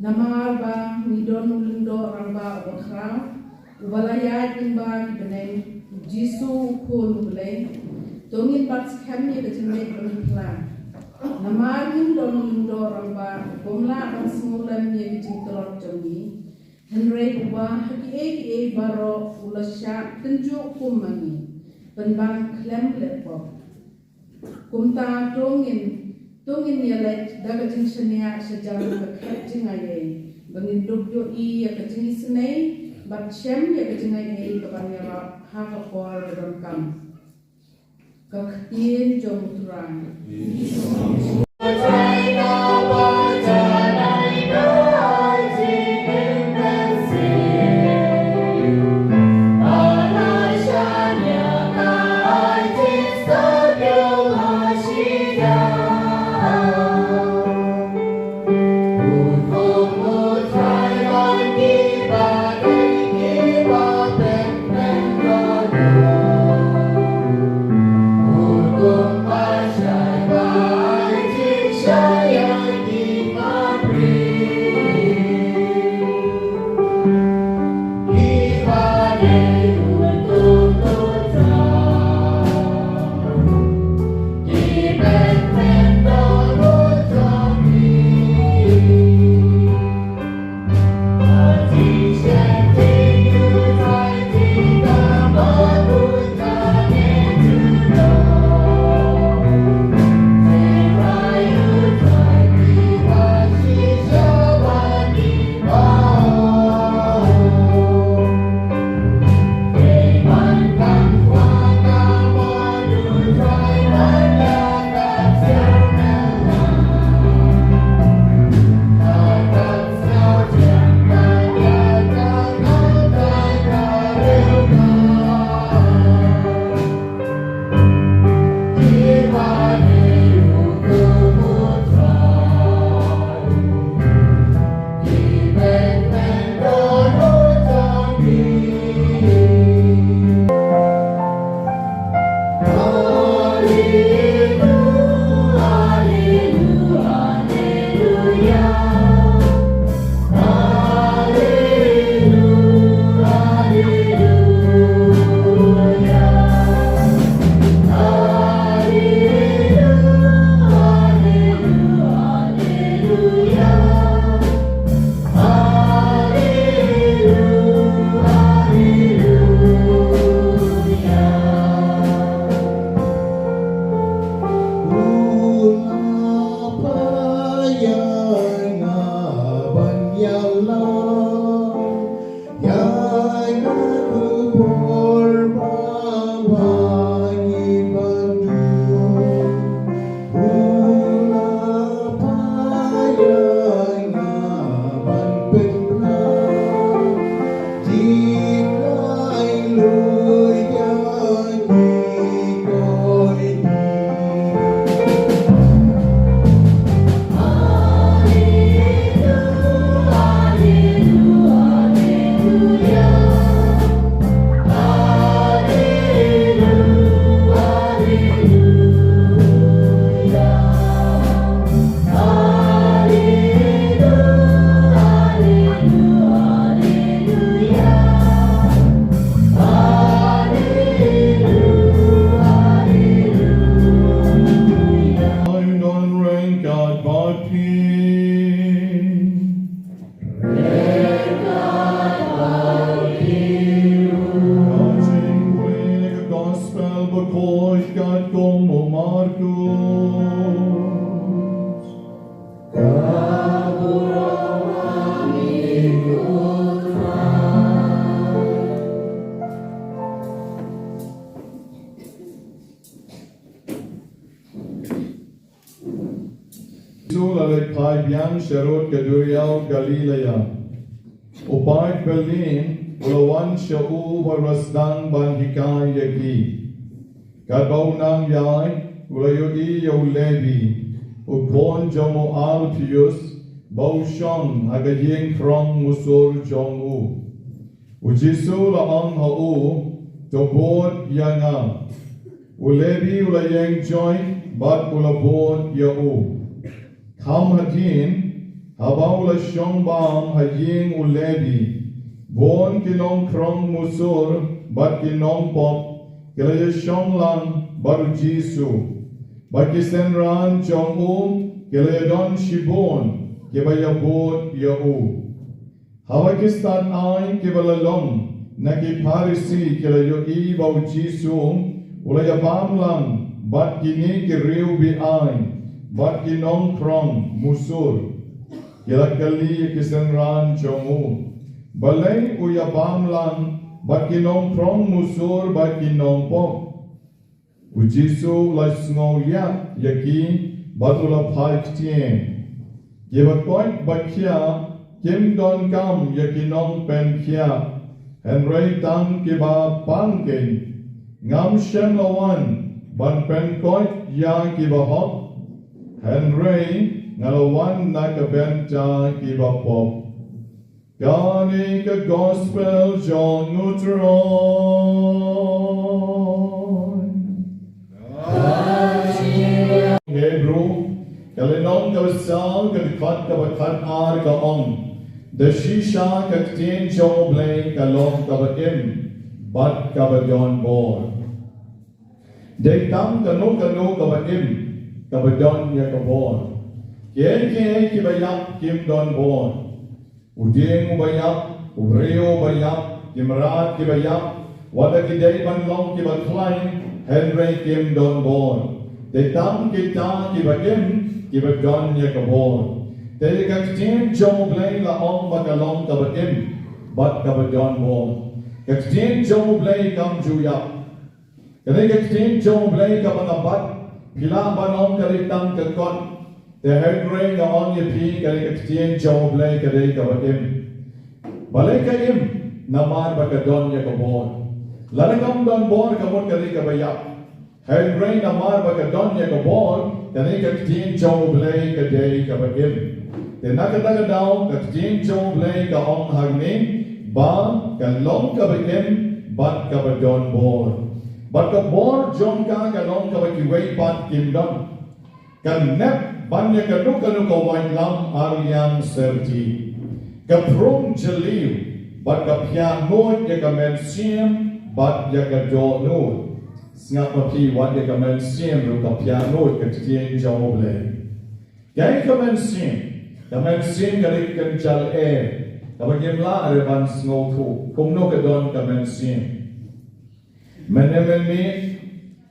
Namar ba ngi don u lyngdoh rangbah uba khraw, uba la ïaid lyngba ki bneng, U Jisu u Khun U Blei. To ngin bat skhem ïa ka jingleit ban phla. Namar ngim don u lyngdoh rangbah uba ym lah ban sngewlem ïa ki jingtlot jong ngi. Hynrei uba ha kiei kiei baroh u la shah tynjuh kum ma ngi, pynban khlem leh pop. Kumta to ngin, to ngin ïaleit da ka jingshaniah shajan ka khet jingaiei, ba ngin dup ïohi ïa ka jingisynei bad shem ïa ka jingaiei kaban ïarap ha ka por ba donkam. Ka ktien jong U Trai. Lai biang sharud ka duriaw Galilea. U paid Berlin u la wan sha u ba u la sdang ban hikai ïa ki. Katba u nang ïaid u la ïohi ïa u Lebi, u khun jong u Alpheus, ba u shong ha ka ïing krong musur jong u. U Jisu u la ong ha u, to bud ïa nga. U Lebi u la ïeng join bad u la bud ïa u. Kham hadien, haba u la shong bam ha ïing u Lebi, bun ki nongkrong musur bad ki nongpop ki la ïa shong lang bad u Jisu. Bad ki synran jong u ki la ïa don shibun kiba ïa bud ïa u. Haba ki stad aiñ kiba la long na ki Pharisi ki la ïohi ba u Jisu u la ïa bam lang bad kine ki riew be-aiñ bad ki nongkrong musur, ki la kylli ïa ki synran jong u, balei u ïa bam lang bad ki nongkrong musur bad ki nongpop? U Jisu u la sngewliat ïa ki bad u la phai ktien. Kiba koit ba khiah kim donkam ïa ki nongpynkhiah, hynrei tang kiba pang keiñ. Ngam shym la wan ban pynkoit ïa kiba hok, hynrei nga la wan na ka bynta kiba pop. Kane ka gospel jong u Trai. Hebru, ka lynnong kaba saw, ka dkhot kaba khatar ka ong, da shisha ka ktien jong U Blei ka long kaba im bad kaba don bor. Dei tang kano kano kaba im kaba don ïa ka bor. Kiei kiei kiba ïap kim don bor. U dieng uba ïap, u briew uba ïap, ki mrad kiba ïap, wat la ki dei ban long kiba khlaiñ, hynrei kim don bor. Dei tang kita kiba im kiba don ïa ka bor. Te ïa ka ktien jong U Blei la ong ba ka long kaba im bad kaba don bor. Ka ktien jong U Blei kam ju ïap. Ka dei ka ktien jong U Blei kaba nga bat, phi lah ban ong ka dei tang ka kot. Te hynrei nga ong ïa phi ka dei ka ktien jong U Blei ka dei kaba im. Balei ka im? Namar ba ka don ïa ka bor. Lada kam don bor ka mut ka dei kaba ïap. Hynrei namar ba ka don ïa ka bor, ka dei ka ktien jong U Blei ka dei kaba im. Te na kata ka daw ka ktien jong U Blei ka ong hangne ba ka long kaba im bad kaba don bor. Bad ka bor jong ka ka long kaba kiwei pat kim don. Ka nep ban ïa kano kano ka waitlam ar liang syrti. Ka prung jylliew bad ka phiah nud ïa ka mynsiem bad ïa ka dohnud. Sngap ma phi, wat ïa ka mynsiem ruh ka phiah nud ka ktien jong U Blei. Kaei ka mynsiem? Ka mynsiem ka dei ka kynjal eh kaba ngim lah re ban sngewthuh kumno ka don ka mynsiem. Mynne mynmiet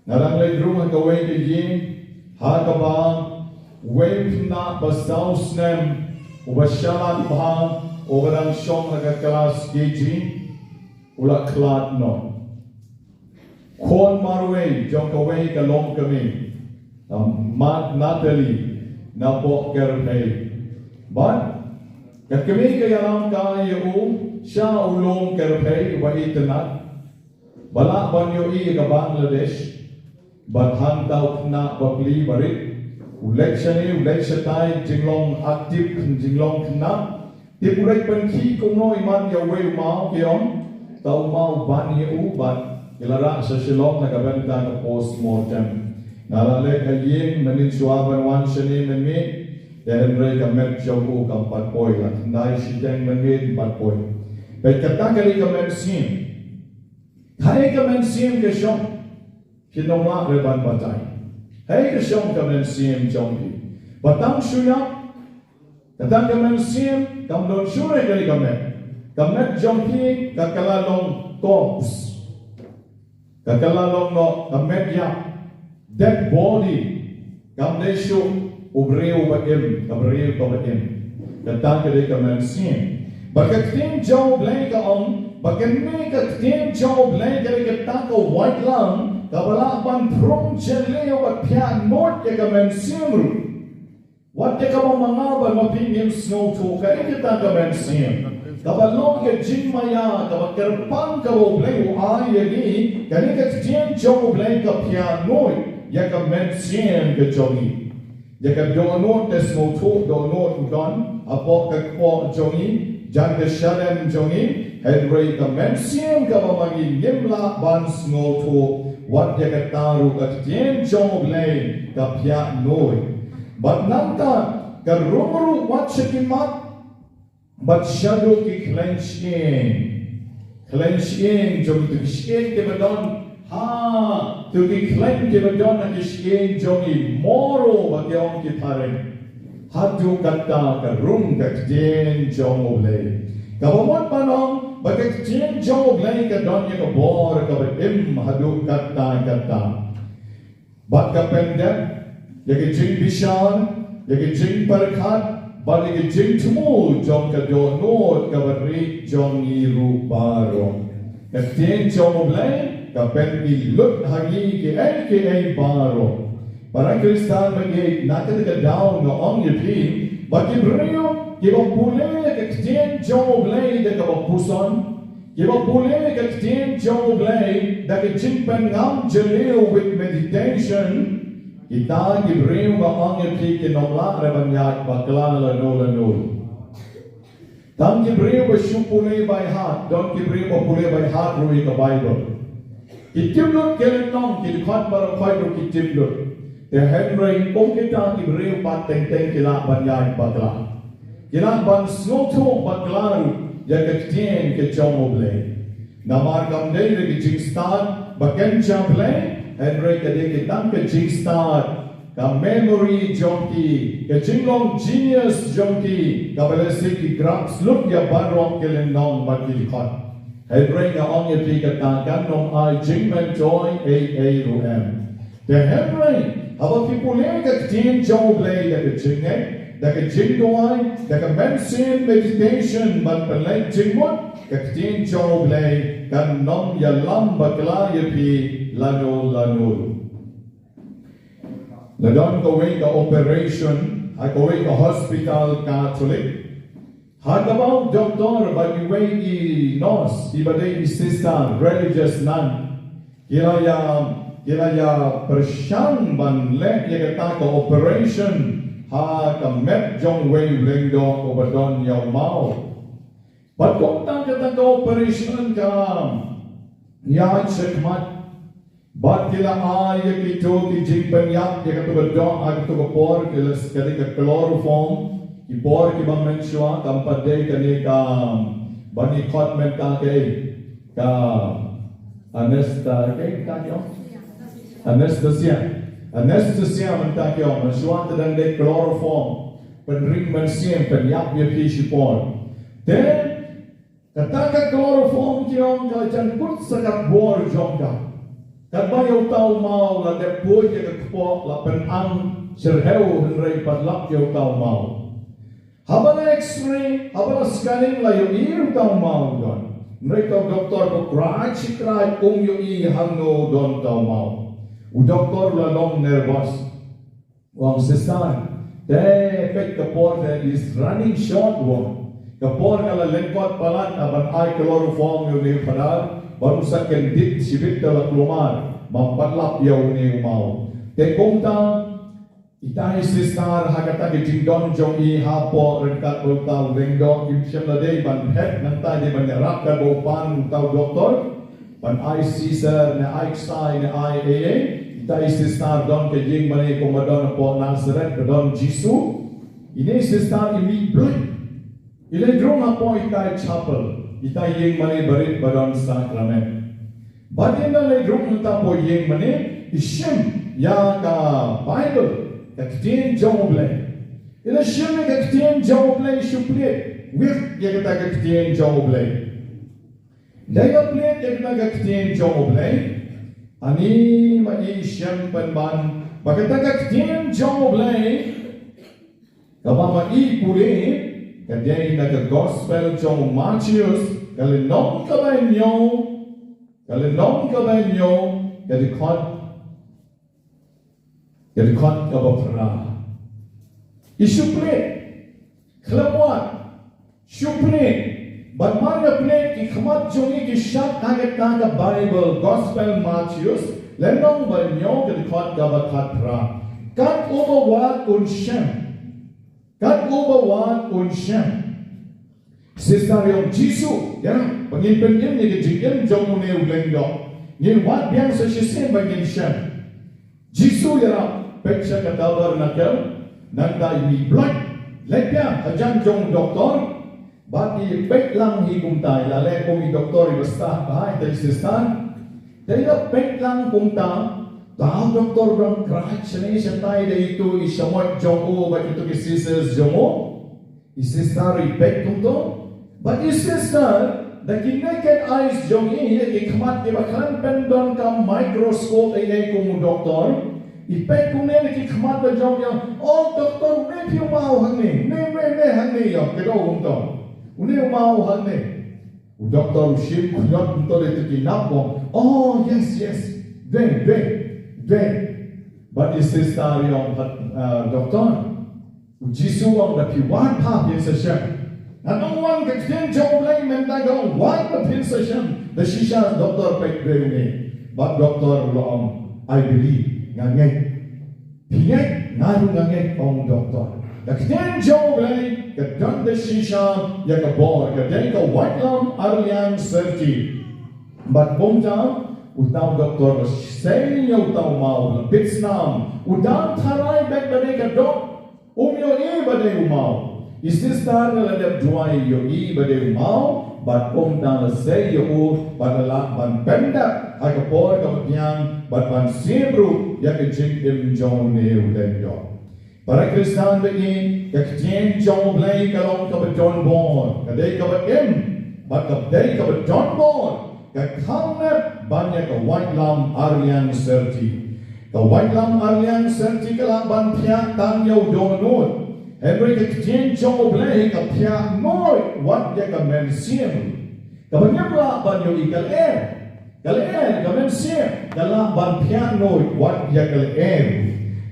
nga dang leit rung ha kawei ka ïing ha kaba wei u khynnah ba saw snem uba shalan bha uba dang shong ha ka klas K G u la khlad noh. Khun marwei jong kawei ka longkmie, ka Mat Natalie, na Pok Kyrphei. Bad ka kmie ka ïalam kai ïa u sha u lum Kyrphei uba itynnad ba lah ban ïohi ïa ka Bangladesh. Bad hangta u khynnah bapli barit u leit shane u leit shatai jinglong active, jinglong khynnah. Tip u leit pynkhih kumno imat ïa uwei u maw ki ong. Ta u maw u ban ïa u bad ki la rah sha Shillong na ka bynta ka post mortem. Nga la leit ha ïing mynnin shuwa ban wan shane mynmiet. Te hynrei ka met jong u kam pat poi, la khyndai shiteng mynmiet kam pat poi. Peit kata ka dei ka mynsiem. Kaei ka mynsiem ka shong? Phin ym lah re ban batai. Kaei ka shong ka mynsiem jong phi? Ba tang shu ïap. Kata ka mynsiem kam don shuh re ka dei ka met. Ka met jong phi ka kylla long corpse. Ka kylla long noh ka met ïap. Dead body. Kam dei shuh u briew ba im, ka briew kaba im. Kata ka dei ka mynsiem. Bad ka ktien jong U Blei ka ong ba kane ka ktien jong U Blei ka dei kata ka waitlam kaba lah ban prung jylliew bad phiah nud ïa ka mynsiem ruh. Wat ïa kaba ma nga bad ma phi ngim sngewthuh kaei kata ka mynsiem. Kaba long ka jingmaïa, kaba kyrpang kaba U Blei u ai ïa ngi, kane ka ktien jong U Blei ka pynïaid ïa ka mynsiem ka jong ngi. Ïa ka dohnud te sngewthuh dohnud u don hapoh ka kpoh jong ngi, jan ka shadem jong ngi, hynrei ka mynsiem kaba ma ngi ngim lah ban sngewthuh, wat ïa kata ruh ka ktien jong U Blei ka pynïaid. Bad nangta ka rung ruh wat sha ki mat bad shaduh ki khleiñ shyieng. Khleiñ shyieng jong ngi, ki shyieng kiba don ha, to ki khleiñ kiba don ha ki shyieng jong ngi, moro ba ki ong ki phareng. Haduh katta ka rung ka ktien jong U Blei. Kaba mut ban ong ba ka ktien jong U Blei ka don ïa ka bor kaba im haduh katta katta. Bad ka pyndep ïa ka jingbishar, ïa ka jingpyrkhat, bad ïa ka jingthmu jong ka dohnud kaba rit jong ngi ruh baroh. Ka ktien jong U Blei ka pynlut ha ngi kiei kiei baroh. Para Khristan ba ïeit, na kata ka daw nga ong ïa phi ba ki briew kiba pule ka ktien jong U Blei da kaba puson, kiba pule ka ktien jong U Blei da ka jingpynngam jylliew with meditation, kita ki briew nga ong ïa phi kin ym lah re ban ïaid bakla lano lano. Tang ki briew ba shu pule by heart, don ki briew ba pule by heart ruh ïa ka Baibl. Ki tip lut ki lynnong, ki dkhot baroh khoit ruh ki tip lut. Te hynrei kum kita ki briew pat teng teng ki lah ban ïaid bakla. Ki lah ban sngewthuh bakla ruh ïa ka ktien ka jong U Blei. Namar kam dei re ka jingstad ba kynja Blei, hynrei ka dei ka tang ka jingstad, ka memory jong ki, ka jinglong genius jong ki, kaba lehse ki grasp lut ïa baroh ki lynnong bad ki dkhot. Hynrei nga ong ïa phi kata kan ym ai jingmyntoi ei ei ruh em. Te hynrei haba phi pule ka ktien jong U Blei da ka jingngeit, da ka jingduwai, da ka mynsiem meditation bad pynleit jingmut, ka ktien jong U Blei kan ym ïalam bakla ïa phi lano lano. La don kawei ka operation ha kawei ka hospital Katholik. Ha kaba u doktor bad iwei i nurse, iba dei i sister religious nun, ki la ïa, ki la ïa pyrshang ban leh ïa kata ka operation ha ka met jong uwei u lyngdoh uba don ïa u maw. Bad kumta kata ka operation ka ïaid shakhmat. Bad ki la ai ïa kito ki jingpynïap ïa kato ka doh, ha kato ka por, ki la, ka dei ka chloroform. Ki por kiba mynshuwa kam pat dei kane ka, ba ngi khot mynta ka, ka anesta-, ka, ka, anesthesia. Anesthesia mynta ki ong, mynshuwa te dang dei chloroform. Pynring mynsiem, pynïap ïa phi shipor. Te kata ka chloroform ki ong ka la jan kut sa ka bor jong ka. Katba ïa uta u maw la dep buit ïa ka kpoh, la pynang shyrhew hynrei patlap ïa uta u maw. Haba la X-ray, haba la scanning la ïohi uta u maw u don. Hynrei uta u doktor u krai shi krai um ïohi hangno u don uta u maw. U doktor u la long nervous. U ong, sister, te peit ka por te is running short, u ong. Ka por ka la lyngkot palat, ban ai chloroform ïa une u phadar, bad un sa kyndit shibit te la kulmar, ban patlap ïa une u maw. Te kumta, ita i sister ha kata ka jingdon jong i hapoh ryngkat bad uta u lyngdoh, im shym la dei ban phet, nangta i dei ban ïarap katba u pan uta u doktor. Ban ai Caesar ne ai ksai ne ai ei ei. Ita i sister don ka ïing mane kumba don hapoh Nazareth ba don Jisu. Ine i sister i mih blei. I leit rung hapoh ita i chapel, ita i ïing mane barit ba don sakramen. Bad ynda i leit rung hangta hapoh ïing mane, i shim ïa ka Baibl, ka ktien jong U Blei. I la shim ïa ka ktien jong U Blei, shu plie, wiar ïa kata ka ktien jong U Blei. Dei ka plie ïa kata ka ktien jong U Blei. Ani ma i shem pynban ba kata ka ktien jong U Blei kaba ma i pule ka dei na ka gospel jong u Mathaios, ka lynnong kaba hynñiew, ka lynnong kaba hynñiew, ka dkhot, ka dkhot kaba phra. Ki shu plie. Khlem wad. Shu plie. Bad mar nga plie ki khmat jong ngi ki shad ha kata ka Baibl, Gospel Mathaios, lynnong ba hynñiew ka dkhot kaba khatphra. Kat uba wad un shem. Kat uba wad un shem. Sister ïong Jisu, ïa, ba ngin pynim ïa ka jingim jong une u lyngdoh. Ngin wad biang sa shisien ba ngin shem. Jisu ïarap, peit sha ka tabernacle, nangta i mih bloit, leit biang hajan jong u doktor, bad i peit lang hi kumta, i la leh kum i doktor iba sah bha, i dei sister. Te i la peit lang kumta, ta u doktor u dang khreh shane shatai da itu i shamoit jong u, bad itu ki scissors jong u. I sister i peit kumto. Bad i sister, da ki naked eyes jong i, ïa ki khmat kiba khlem pyndonkam microscope ei ei kum u doktor. I peit kumne da ki khmat ba jong i, "Oh doktor, une phi u maw hangne, ne, ne, ne hangne ïa, kdew kumto. Une u maw hangne." U doktor u shim khñiot kumto da itu ki nap u ong, "Oh, yes, yes. Dei, dei, dei." Bad i sister i ong, "Bad, uh, doktor, u Jisu u ong da phi wad bha phin sa shem. Ngan ong wan ka ktien jong U Blei mynta ka ong wad ba phin sa shem." Da shisha doktor peit briew ne. Bad doktor u la ong, "I believe, nga ngeit. Phi ngeit, nga ruh nga ngeit," ong doktor. Ka ktien jong U Blei ka don da shisha ïa ka bor, ka dei ka waitlam arliang syrti. Bad kumta uta u doktor u sei ïa uta u maw, la peit snam, u dang tharai beit ba dei ka doh. Um ïohi ba dei u maw. I sister ne la dep duwai ïohi ba dei u maw, bad kumta la sei ïa u, bad la lah ban pyndep ha ka por kaba biang, bad ban shim ruh ïa ka jingim jong une u lyngdoh. Para Khristan ba ïeit, ka ktien jong U Blei ka long kaba don bor, ka dei kaba im, bad ka dei kaba don bor, ka khang nep ban ïa ka waitlam arliang syrti. Ka waitlam arliang syrti ka lah ban phiah tang ïa u dohnud. Hynrei ka ktien jong U Blei ka phiah noh wat ïa ka mynsiem. Kaba ngim lah ban ïohi ka lyer. Ka lyer, ka mynsiem, ka lah ban phiah noh wat ïa ka lyer.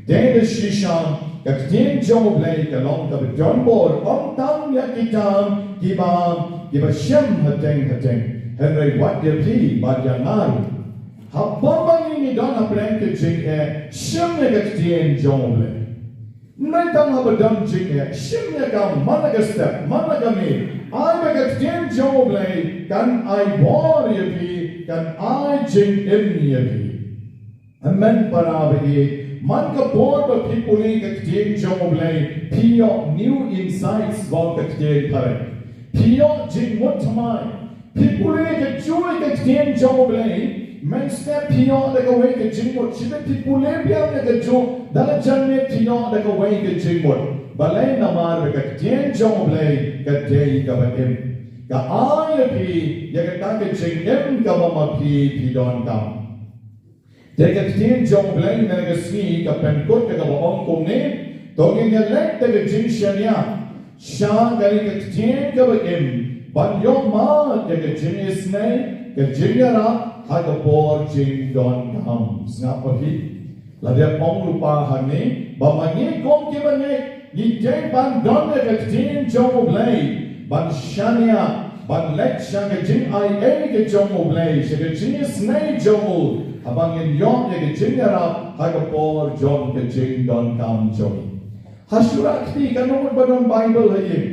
Te da shisha, ka ktien jong U Blei ka long kaba don bor, ym tang ïa kita kiba, kiba shem hateng hateng. Hynrei wat ïa phi bad ïa nga ruh. Haba ma ngi ngi don hapdeng ka jingeh, shim ïa ka ktien jong U Blei. Ym dei tang haba don jingeh, shim ïa ka man la ka step, man la ka miet. Ai ba ka ktien jong U Blei kan ai bor ïa phi, kan ai jingim ïa phi. Amen, para ba ïeit. Man ka por ba phi pule ka ktien jong U Blei, phi ïoh new insights, ba ong ka ktien phareng. Phi ïoh jingmut thymmai. Phi pule kajuh ka ktien jong U Blei, mynstep phi ïoh da kawei ka jingmut, shi bynta phi pule biang da kajuh, da la jan miet phi ïoh da kawei ka jingmut. Balei? Namar ba ka ktien jong U Blei ka dei kaba im. Ka ai ïa phi ïa kata ka jingim kaba ma phi phi donkam. Te ka ktien jong U Blei mynta ka sngi ka pynkut da kaba ong kumne, to ngin ïa leit da ka jingshaniah sha kane ka ktien kaba im, ban ïoh mad ïa ka jingisynei, ka jingïarap ha ka por jingdonkam. Sngap ma phi. La dep ong lypa hangne ba ma ngi kum kiba ngeit, ngi dei ban don ïa ka ktien jong U Blei, ban shaniah, ban leit sha ka jingaiei ka jong U Blei, sha ka jingisynei jong u, haba ngin ïoh ïa ka jingïarap ha ka por jong ka jingdonkam jong ngi. Ha shuwa kti katno ngut ba don Baibl ha ïing?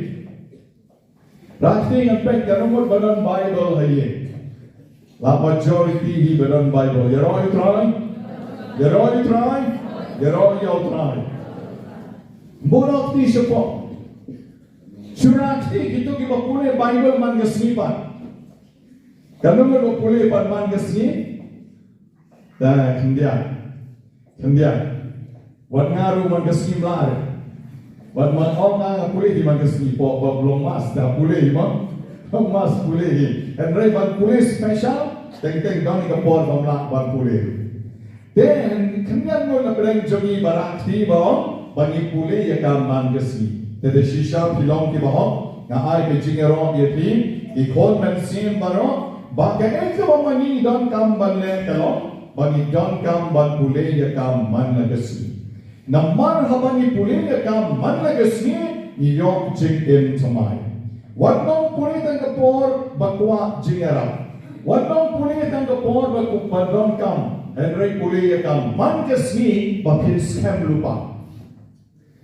Rah kti ngan peit katno ngut ba don Baibl ha ïing. La majority hi ba don Baibl. Ïaroh ïa U Trai? Ïaroh ïa U Trai? Ïaroh ïa U Trai. Buh noh kti shapoh. Shu rah kti kito kiba pule Baibl man ka sngi pat. Katno ngut ba pule pat man ka sngi? Te khyndiat. Khyndiat. Wat nga ruh man ka sngi ym lah re. Wat man ong nga nga pule hi man ka sngi, pok ba long mass te pule hi ma. Long mass pule hi. Hynrei ban pule special, teng teng don ka por bym lah ban pule. Te khyndiat ngut na pdeng jong ngi ba rah kti ba ong ba ngi pule ïa ka man ka sngi. Te da shisha phi long kiba hok, nga ai ka jingïaroh ïa phi, ki khun mynsiem baroh, ba kaei kaba ma ngi donkam ban leh ka long ba ngi donkam ban pule ïa ka man la ka sngi. Namar haba ngi pule ïa ka man la ka sngi, ngi ïoh jingim thymmai. Wat nang pule tang ka por ba kwah jingïarap. Wat nang pule tang ka por ba kwah, ba donkam. Hynrei pule ïa ka man ka sngi ba phin skhem lypa.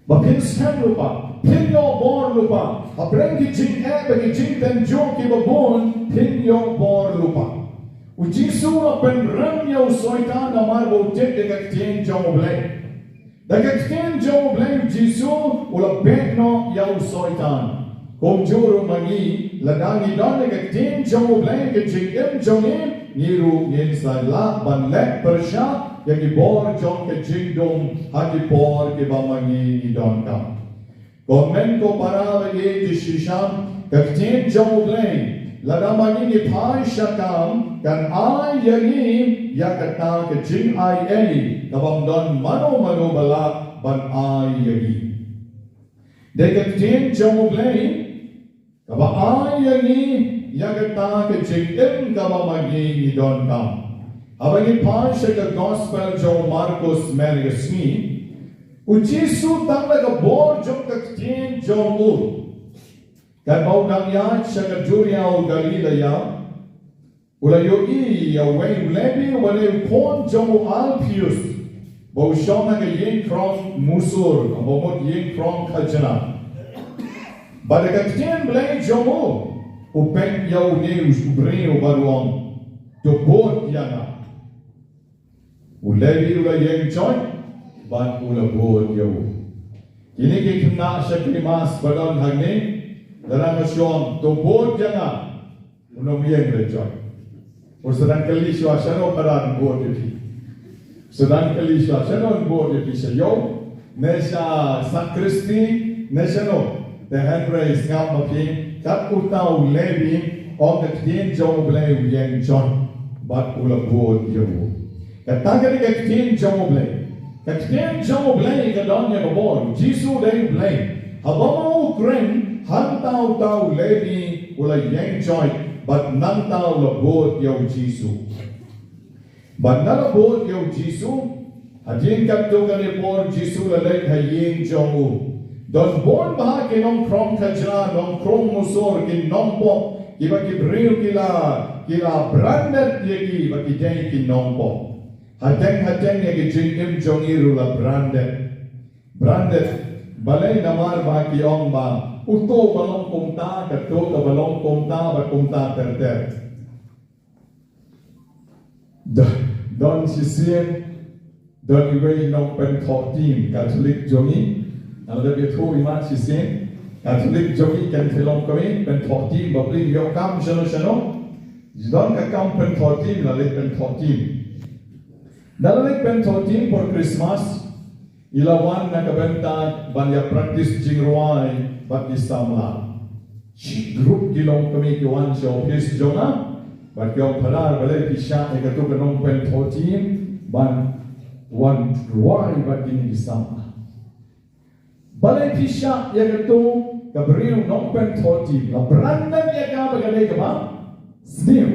Ba phin skhem lypa, phin ïoh bor lypa. Hapdeng ki jingeh bad ki jingtynjuh kiba bun, phin ïoh bor lypa. U Jisu u la pynrem ïa u Soitan namar ba u tip ïa ka ktien jong U Blei. Da ka ktien jong U Blei u Jisu u la beh noh ïa u Soitan. Kumjuh ruh ma ngi, lada ngi don ïa ka ktien jong U Blei ha ka jingim jong ngi, ngi ruh ngin sa lah ban leh pyrshah ïa ki bor jong ka jingdum ha ki por kiba ma ngi ngi donkam. Ko hynmen ko para ba ïeit shisha, ka ktien jong U Blei, lada ma ngi ngi phai sha kam, kan ai ïa ngi ïa kata ka jingaiei kabym don mano mano ba lah ban ai ïa ngi. Dei ka ktien jong U Blei kaba ai ïa ngi ïa kata ka jingim kaba ma ngi ngi donkam. Haba ngi phai sha ka gospel jong u Markos mynne ka sngi, u Jisu tang da ka bor jong ka ktien jong u, katba u dang ïaid sha ka duriaw Galilaia, u la ïohi ïa uwei u Lebi uba dei u khun jong u Alpheus, ba u shong ha ka ïing krong musur, ba mut ïing krong khajna. Bad da ka ktien Blei jong u, u peit ïa une u briew bad u ong, to bud ïa nga. U Lebi u la ïeng joit bad u la bud ïa u. Kine ki khynnah shakri mass ba don hangne, lada nga shu ong, to bud ïa nga, un ym ïeng re joit. U sa dang kylli shuwa, shano para un bud ïa phi? U sa dang kylli shuwa, shano un bud ïa phi, sha ïew ne sha sakristi ne shano? Te hynrei sngap ma phi, kat uta u Lebi, ong ka ktien jong U Blei, u ïeng joit bad u la bud ïa u. Kata ka dei ka ktien jong U Blei. Ka ktien jong U Blei ka don ïa ka bor. Jisu dei U Blei. Haba ma u kren, hangta uta u Lebi u la ïeng joit bad nangta u la bud ïa u Jisu. Bad na la bud ïa u Jisu, hadien katto katne por u Jisu la leit ha ïing jong u. Don bun bha ki nongkrong khajna, nongkrong musur, ki nongpop, kiba ki briew ki la, ki la branded ïa ki ba ki dei ki nongpop. Hateng hateng ïa ki jingim jong ngi ruh la branded. Branded. Balei? Namar ba ki ong ba uto ba long kumta, katto ka ba long kumta, ba kumta ter ter. Da, don shisien, don iwei i nongpynthoh tim Katholik jong ngi. Nga la dep ïathuh i mat shisien, Katholik jong ngi kan pynlong kawei, pynthoh tim bapli, ïoh kam shano shano. Don ka kam pynthoh tim, la leit pynthoh tim. Da la leit pynthoh tim por Christmas, i la wan na ka bynta ban ïa practice jingrwai bad ki samla. Shi group ki longkmie ki wan sha office jong nga bad ki ong, Phadar, balei phi shah ïa kato ka nongpynthoh tim ban wan rwai bad kine ki samla? Balei phi shah ïa kato ka briew nongpynthoh tim? La branded ïa ka ba ka dei kaba sniew.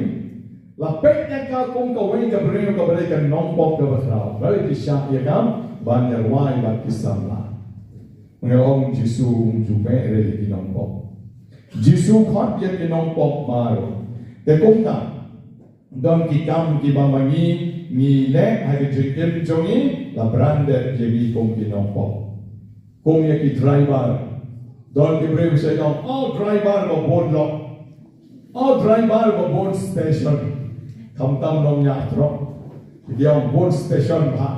La peit ïa ka kum kawei ka briew kaba dei ka nongpop kaba khraw. Balei phi shah ïa ka ban ïa rwai bad ki samla? Nga ong, Jisu um ju beh re ïa ki nongpop. Jisu khot ïa ki nongpop baroh. Te kumta, don ki kam kiba ma ngi ngi leh ha ka jingim jong ngi, la branded ïa ngi kum ki nongpop. Kum ïa ki driver. Don ki briew sa ong, oh, driver ba bun lok. Oh, driver ba bun station. Khamtam nongñiah trok, ki ong bun station bha.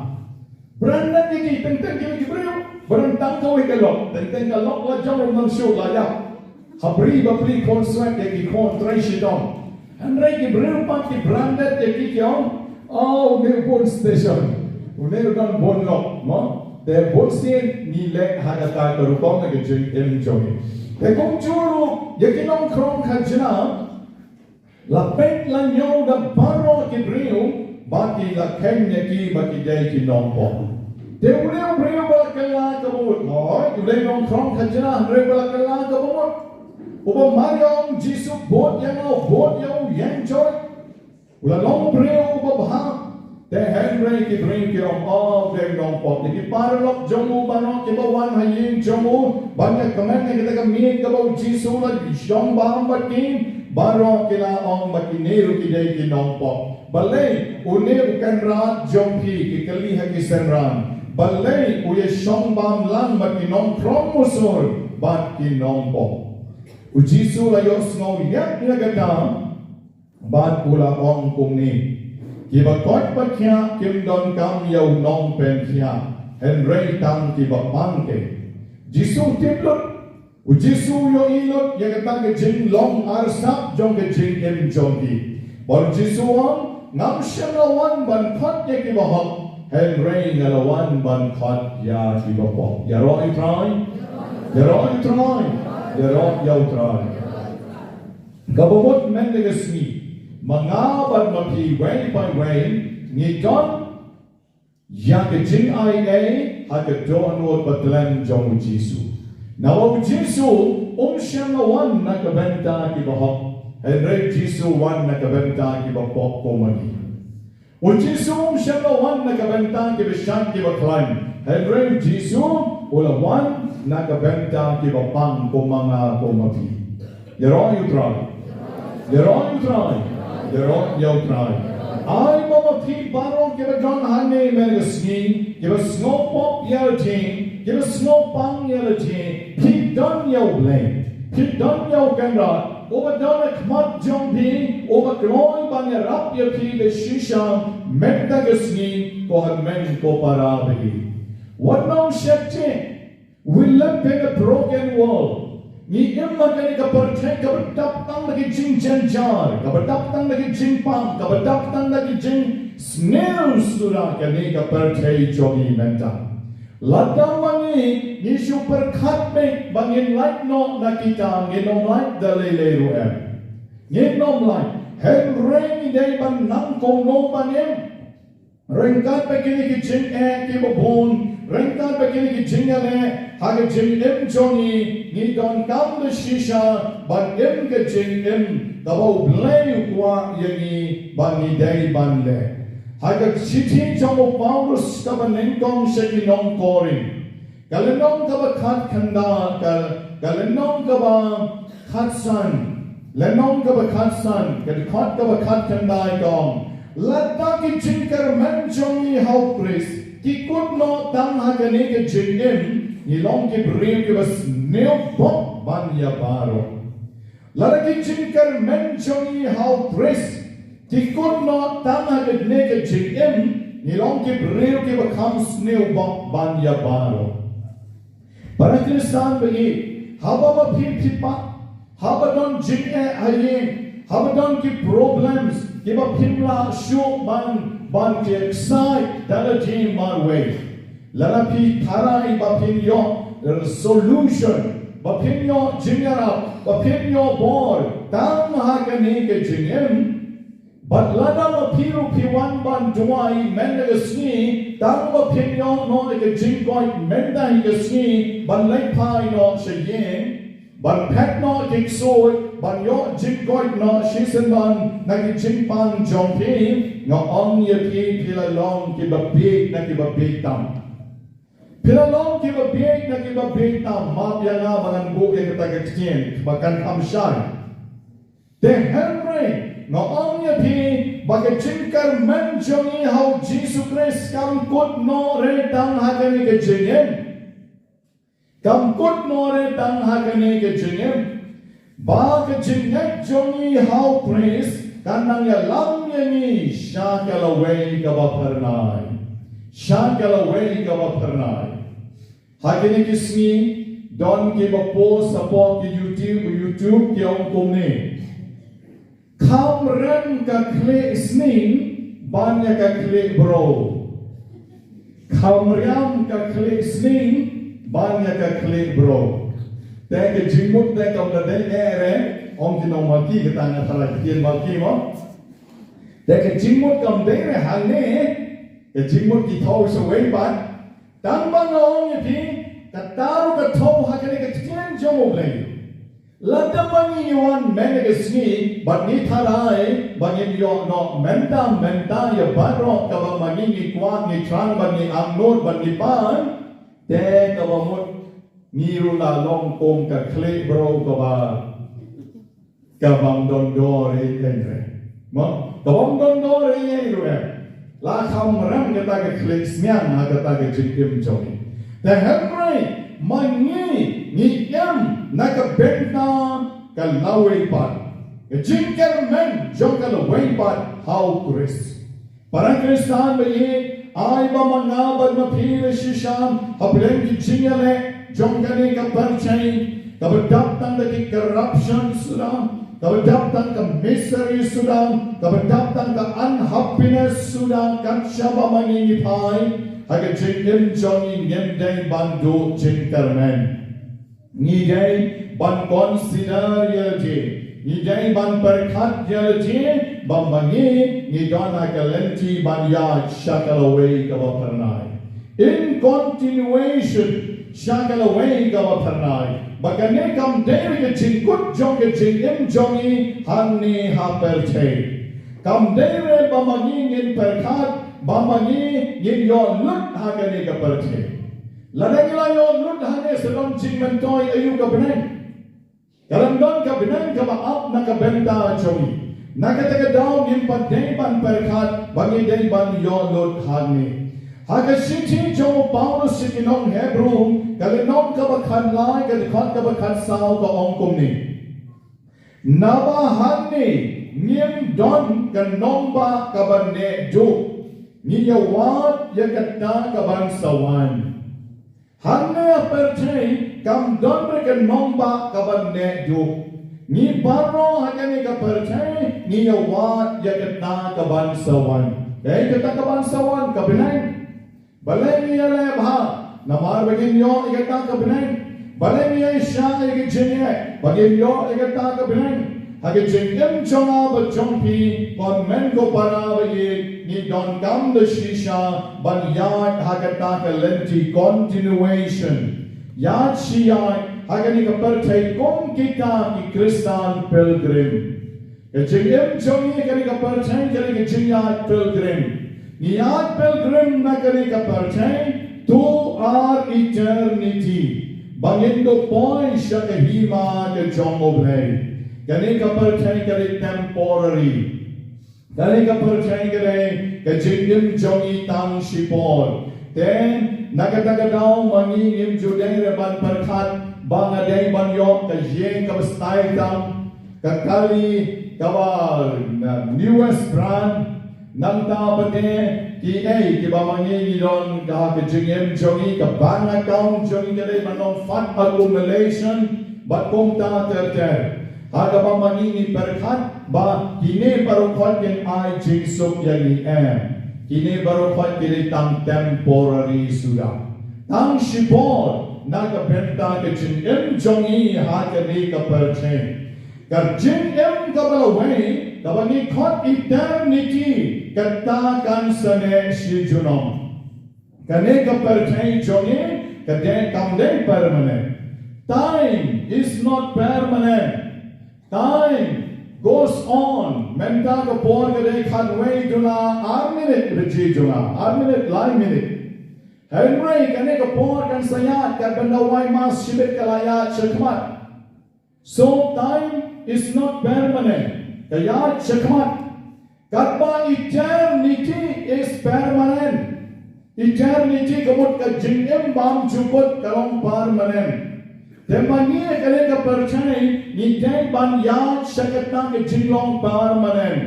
Branded ïa ki, teng teng ki briew ba don tang kawei ka lok, teng teng ka lok la jong ruh nang shu la ïap. Ha bri bapli khun swet ïa ki khun trei shitom. Hynrei ki briew pat ki branded ïa ki, ki ong, oh, une u bun station, une u don bun lok, mo? Te bunsien ngi leh ha kata ka rukom ha ka jingim jong ngi. Te kumjuh ruh ïa ki nongkrong khajna, la peit la ñiew da baroh ki briew ba ki la kheiñ ïa ki ba ki dei ki nongpop. Te une u briew ba la kylla kaba mut, hooid, u dei nongkrong khajna, hynrei ba la kylla kaba mut, uba mar ïa u Jisu, bud ïa nga, bud ïa u, ïeng joit, u la long briew uba bha. Te hynrei Hynrei ki briew ki ong, "Oh, dei u nongpop." Ki paralok jong u baroh kiba wan ha ïing jong u ban ïa kmen ïa kata ka miet kaba u Jisu u la shong bam bad ki, baroh ki la ong ba kine ruh ki dei ki nongpop. Balei une u kynrad jong phi, ki kylli ha ki synran, balei u ïa shong bam lang bad ki nongphrong musur bad ki nongpop? U Jisu u la ïohsngew ïa kata bad u la ong kumne, "Kiba koit ba khiah kim donkam ïa u nongpynkhiah, hynrei tang kiba pang." Te u Jisu u tip lut, u Jisu u ïohi lut ïa kata ka jinglong arsap jong ka jingim jong ki. Bad u Jisu u ong, "Ngam shym la wan ban khot ïa kiba hok, hynrei nga la wan ban khot ïa kiba pop." Ïaroh ïa u Trai. Ïaroh ïa u Trai. Ïaroh ïa u Trai. Kaba mut mynta ka sngi, ma nga bad ma phi wei pa wei ngi don ïa ka jingai ei ha ka dohnud ba tlem jong u Jisu. Naba u Jisu um shym la wan na ka bynta kiba hok, hynrei u Jisu u wan na ka bynta kiba pop kum ma ngi. U Jisu um shym la wan na ka bynta kiba shait kiba khlaiñ, hynrei u Jisu u la wan na ka bynta kiba pang kum ma nga kum ma phi. Ïaroh ïa u Trai. Ïaroh ïa u Trai. Ïaroh ïa u Trai. Ai ba ma phi baroh kiba don hangne mynta ka sngi, kiba sngew pop ïa lade, kiba sngew pang ïa lade, phi don ïa u Blei. Phi don ïa u Kynrad uba don ha khmat jong phi, uba kloi ban ïarap ïa phi da shisha mynta ka sngi, ko hynmen ko para baieit. Wat nang sheptieng. We live in a broken world. Ngi im ha kane ka pyrthei kaba dap tang da ki jingjynjar, kaba dap tang da ki jingpang, kaba dap tang da ki jingsniew suda kane ka pyrthei jong ngi mynta. Lada ma ngi ngi shu pyrkhat beit ba ngin lait noh na kita, ngin ym lait da lei lei ruh em. Ngin ym lait. Hynrei ngi dei ban nang kumno ban im. Ryngkat bad kine ki jingeh kiba bun, ryngkat bad kine ki jingeh ha ka jingim jong ngi, ngi donkam da shisha ban im ka jingim kaba U Blei u kwah ïa ngi ba ngi dei ban leh. Ha ka shithi jong u Paulus kaba nyngkong sha ki nong Korinth, ka lynnong kaba khatkhyndai, ka, ka lynnong kaba khatsan, lynnong kaba khatsan, ka dkhot kaba khatkhyndai ka ong, lada ki jingkyrmen jong ngi ha U Khrist ki kut noh tang ha kane ka jingim, ngi long ki briew kiba sniew bok ban ïa baroh. Lada ki jingkyrmen jong ngi ha U Khrist ki kut noh tang ha kane ka jingim, ngi long ki briew kiba kham sniew bok ban ïa baroh. Para Khristan baieit, haba ma phi phi pat, haba don jingeh ha ïing, haba don ki problems kiba phim lah shuh ban, ban ki excite da lade marwei. Lada phi tharai ba phin ïoh, eh, solution, ba phin ïoh jingïarap, ba phin ïoh bor tang ha kane ka jingim. Bad lada ma phi ruh phi wan ban duwai mynta ka sngi, tang ba phin ïoh noh ïa ka jingkoit mynta hi ka sngi ban leit phai noh sha ïing, ban phet noh ki ksuid, ban ïoh jingkoit noh shisyndon na ki jingpang jong phi, nga ong ïa phi, phi la long kiba bieit na kiba bieit tam. Phi la long kiba bieit na kiba bieit tam, map ïa nga ba ngan buh ïa kata ka ktien ba kan kham shai. Te hynrei nga ong ïa phi ba ka jingkyrmen jong ngi ha U Jisu Khrist kam kut noh re tang ha kane ka jingim. Kam kut noh re tang ha kane ka jingim. Ba ka jingngeit jong ngi ha U Khrist kan nang ïalam ïa ngi sha ka lawei kaba phyrnai. Sha ka lawei kaba phyrnai. Ha kine ki sngi don kiba post hapoh ki YouTube, YouTube ki ong kumne. Kham riam ka khlieh sning ban ïa ka khlieh bro. Kham riam ka khlieh sning ban ïa ka khlieh bro. Te ka jingmut te kam da dei re, ong ki nong Malki, kata nga tharai ki tien Malki mo. Te ka jingmut kam dei re hangne, ka jingmut ki thaw shawei pat. Tang ba nga ong ïa phi, kata ruh ka thaw ha kane ka ktien jong U Blei. Lada ma ngi ngi wan mynne ka sngi bad ngi tharai ba ngin ïoh noh mynta mynta ïa baroh kaba ma ngi ngi kwah, ngi thrang bad ngi angnud bad ngi pan, te kaba mut ngi ruh la long kum ka khlieh briew kaba, ka bym don dor ïa ïeng re. Mo, ka bym don dor ïa ïeng ruh em. La kham rem kata ka khlieh sniang ha kata ka jingim jong ngi. Te hynrei ma ngi ngi im na ka bynta ka lawei pat, ka jingkyrmen jong ka lawei pat ha U Khrist. Para Khristan ba ïeit, ai ba ma nga bad ma phi la shisha hapdeng ki jingïaleh jong kane ka pyrthei, kaba dap tang da ki corruption suda, kaba dap tang ka misery suda, kaba dap tang ka unhappiness suda, kat shaba ma ngi ngi phai ha ka jingim jong ngi, ngim dei ban duh jingkyrmen. Ngi dei ban consider ïa lade, ngi dei ban pyrkhat ïa lade ba ma ngi ngi don ha ka lynti ban ïaid sha ka lawei kaba phyrnai. In continuation sha ka lawei kaba phyrnai. Ba kane kam dei re ka jingkut jong ka jingim jong ngi hangne ha pyrthei. Kam dei re ba ma ngi ngin pyrkhat ba ma ngi ngin ïoh lut ha kane ka pyrthei. Lada ngi la ïoh lut hangne sa don jingmyntoi aïu ka bneng? Ka dang don ka bneng kaba ap na ka bynta jong ngi. Na kata ka daw ngim pat dei ban pyrkhat ba ngi dei ban ïoh lut hangne. Ha ka shithi jong u Paulus sha ki nong Hebru, ka lynnong kaba khatlai, ka dkhot kaba khatsaw ka ong kumne. Naba hangne ngim don ka nongbah kaban neh duh, ngi ïawad ïa kata kaban sa wan. Hangne ha pyrthei kam don re ka nongbah kaban neh duh. Ngi baroh ha kane ka pyrthei ngi ïawad ïa kata kaban sa wan. Kaei kata kaban sa wan? Ka bneng. Balei ngi ïaleh bha? Namar ba ngin ïoh ïa kata ka bneng. Balei ngi ïaishah ïa ka jingeh? Ba ngin ïoh ïa kata ka bneng. Ha ka jingim jong nga bad jong phi, kynmen ko para ba ïeit, ngi donkam da shisha ban ïaid ha kata ka lynti continuation. Ïaid shi ïaid ha kane ka pyrthei kum kita ki Khristan pilgrim. Ka jingim jong ngi kane ka pyrthei kane ka jingïaid pilgrim. Ngi ïaid pilgrim na kane ka pyrthei to ar eternity. Ba ngin duh poi sha ka hima ka jong U Blei. Kane ka pyrthei kane temporary. Kane ka pyrthei kane ka jingim jong ngi tang shipor. Te na kata ka daw ma ngi ngim ju dei re ban pyrkhat ba nga dei ban ïoh ka ïing kaba style tam, ka kali kaba, na, newest brand, nangta pat kiei kiba ma ngi ngi don ha ka jingim jong ngi, ka bank account jong ngi ka dei ban long fund accumulation bad kumta ter ter. Ha kaba ma ngi ngi pyrkhat ba kine baroh khoit kin ai jingsuk ïa ngi em. Kine baroh khoit ki dei tang temporary suda. Tang shipor na ka bynta ka jingim jong ngi ha kane ka pyrthei. Ka jingim kaba lawei kaba ngi khot eternity, kata kan sa neh shi junom. Kane ka pyrthei jong ngi ka dei, kam dei permanent. Time is not permanent. Time goes on. Mynta ka por ka dei khatwei duna ar minit, baje duna ar minit, lai minit. Hynrei kane ka por kan sa ïaid, ka bynta wai mas shibit ka la ïaid shakhmat. So time is not permanent. Ka ïaid shakhmat. Katba eternity is permanent. Eternity ka mut ka jingim bymjukut ka long permanent. Te ma ngi ha kane ka pyrthei ngi dei ban ïaid sha kata ka jinglong permanent.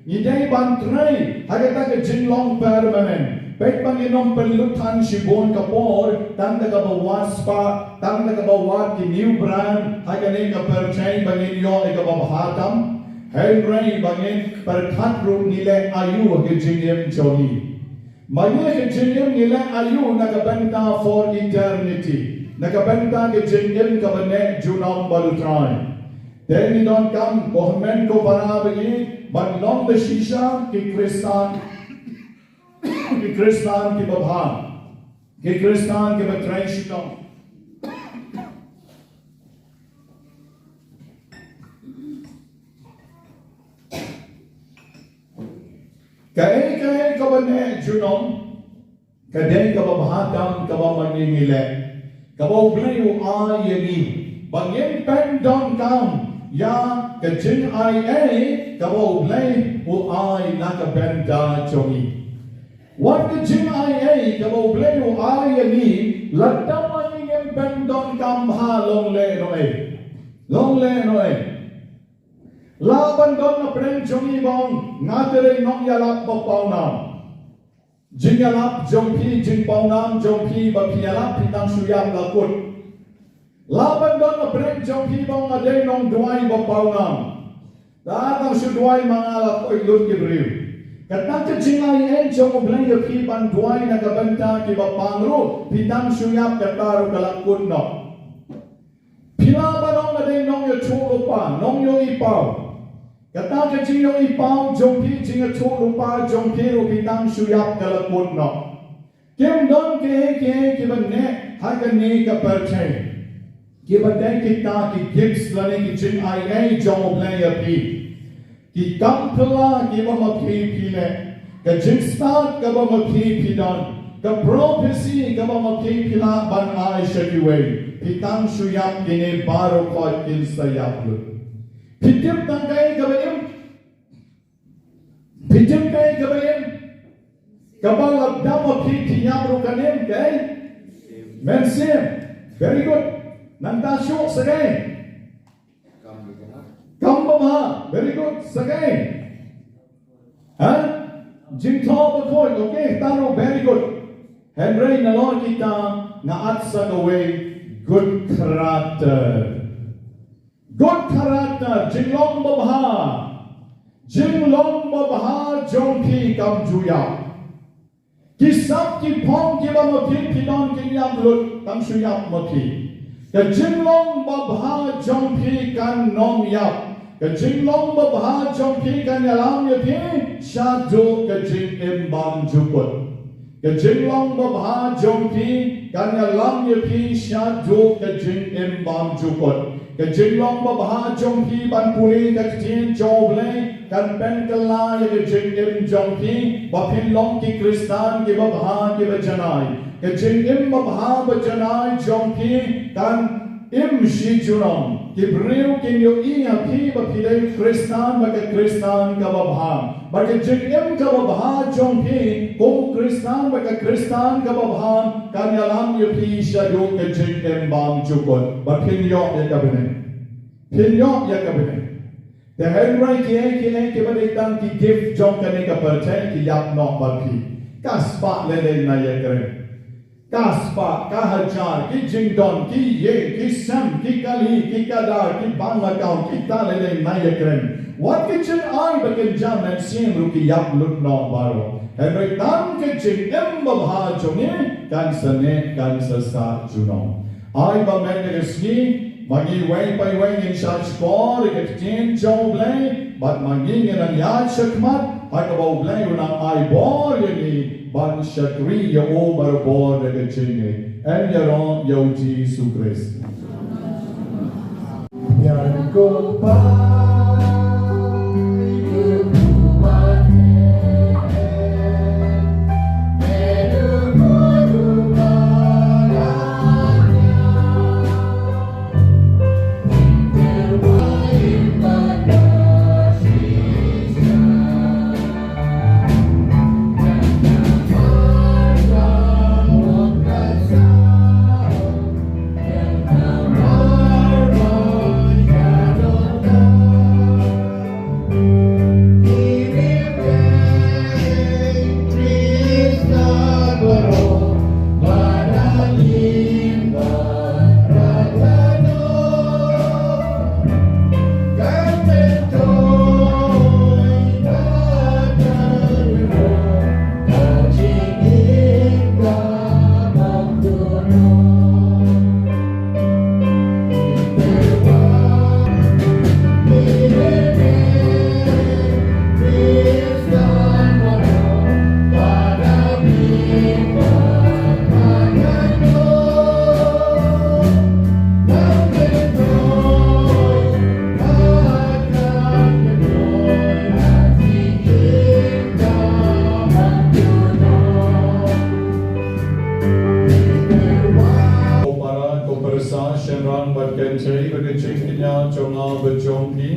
Ngi dei ban trei ha kata ka jinglong permanent. Peit ba ngin ym pynlut than shibun ka por tang da kaba wad spah, tang da kaba wad ki new brand ha kane ka pyrthei ba ngin ïoh ïa kaba bha tam. Hynrei ba ngin pyrkhat ruh ngi leh aïu ha ka jingim jong ngi. Ma ngi ha ka jingim ngi leh aïu na ka bynta for eternity, na ka bynta ka jingim kaba neh junom bad U Trai. Te ngi donkam ko hynmen ko para ba ïeit ban long da shisha ki Khristan, ki Khristan kiba bha, ki Khristan kiba trei shitom. Kaei kaei kaba neh junom ka dei kaba bha tam kaba ma ngi ngi leh, kaba U Blei u ai ïa ngi ba ngin pyndonkam ïa ka jingaiei kaba U Blei u ai na ka bynta jong ngi. Wat ka jingaiei kaba U Blei u ai ïa ngi, lada ma ngi ngim pyndonkam bha, long lehnohei, long lehnohei. Lah ban don na pdeng jong ngi ba ong, nga te dei nongïalap ba pawnam. Jingïalap jong phi, jingpawnam jong phi ba phi ïalap phi tang shu ïap la kut. Lah ban don na pdeng jong phi ba ong, nga dei nongduwai ba pawnam. Te tang shu duwai ma nga la koit lut ki briew. Kata ka jingaiei jong U Blei ïa phi ban duwai na ka bynta kiba pang ruh phi tang shu ïap, kata ruh ka la kut noh. Phi lah ban ong nga dei nongïathuhlypa, nongïohipaw. Kata ka jingïohipaw jong phi, jingïathuhlypa jong phi ruh phi tang shu ïap, ka la kut noh. Kim don kiei kiei kiba neh ha kane ka pyrthei kiba dei kita ki gifts lane ki jingaiei jong U Blei ïa phi. Ki kam phylla kiba ma phi phi leh, ka jingstad kaba ma phi phi don, ka prophecy kaba ma phi phi lah ban ai sha kiwei, phi tang shu ïap, kine baroh khoit kin sa ïap lut. Phi tip tang kaei kaba im? Phi tip kaei kaba im? Kaba lada ma phi phi ïap ruh kan im, kaei? Mynsiem. Very good. Nangta shuh, sa kaei? Kam babha. Very good. Sa kaei? Ha? Jingthoh bakhuid. Okay, ta ruh very good. Hynrei nalor kita nga add sa kawei, good character. Good character, jinglong babha. Jinglong babha jong phi kam ju ïap. Ki sap ki phong kiba ma phi phi don kin ïap lut, tang shu ïap ma phi. Ka jinglong babha jong phi kan nym ïap. Ka jinglong babha jong phi kan ïalam ïa phi shaduh ka jingim bymjukut. Ka jinglong babha jong phi kan ïalam ïa phi shaduh ka jingim bymjukut. Ka jinglong babha jong phi ban pule ka ktien jong U Blei kan pynkylla ïa ka jingim jong phi ba phin long ki Khristan kiba bha kiba janai. Ka jingim babha ba janai jong phi kan im shi junom. Ki briew kin ïohi ïa phi ba phi dei Khristan bad ka Khristan kaba bha. Bad ka jingim kaba bha jong phi kum u Khristan bad ka Khristan kaba bha kan ïalam ïa phi shaduh ka jingim bymjukut. Bad phin ïoh ïa ka bneng. Phin ïoh ïa ka bneng. Te hynrei kiei kiei kiba dei tang ki gift jong kane ka pyrthei ki ïap noh bad phi. Ka spah lei lei na ïakren. Ka spah, ka hajar, ki jingdon, ki ïing, ki sem, ki kali, ki kada, ki bank account, kita lei lei na ïakren. Wat ki jingai ba kynja mynsiem ruh ki ïap lut noh baroh. Hynrei tang ka jingim babha jong ngi kan sa neh, kan sa sah junom. Ai ba mynta ka sngi ma ngi wei pa wei ngin shah shkor ïa ka ktien jong U Blei, bad ma ngi ngin nang ïaid shakhmat ha kaba U Blei u nang ai bor ïa ngi ban shakri ïa u barabor da ka jingngeit. Yn ïaroh ïa U Jisu Khrist. jong nga bad jong phi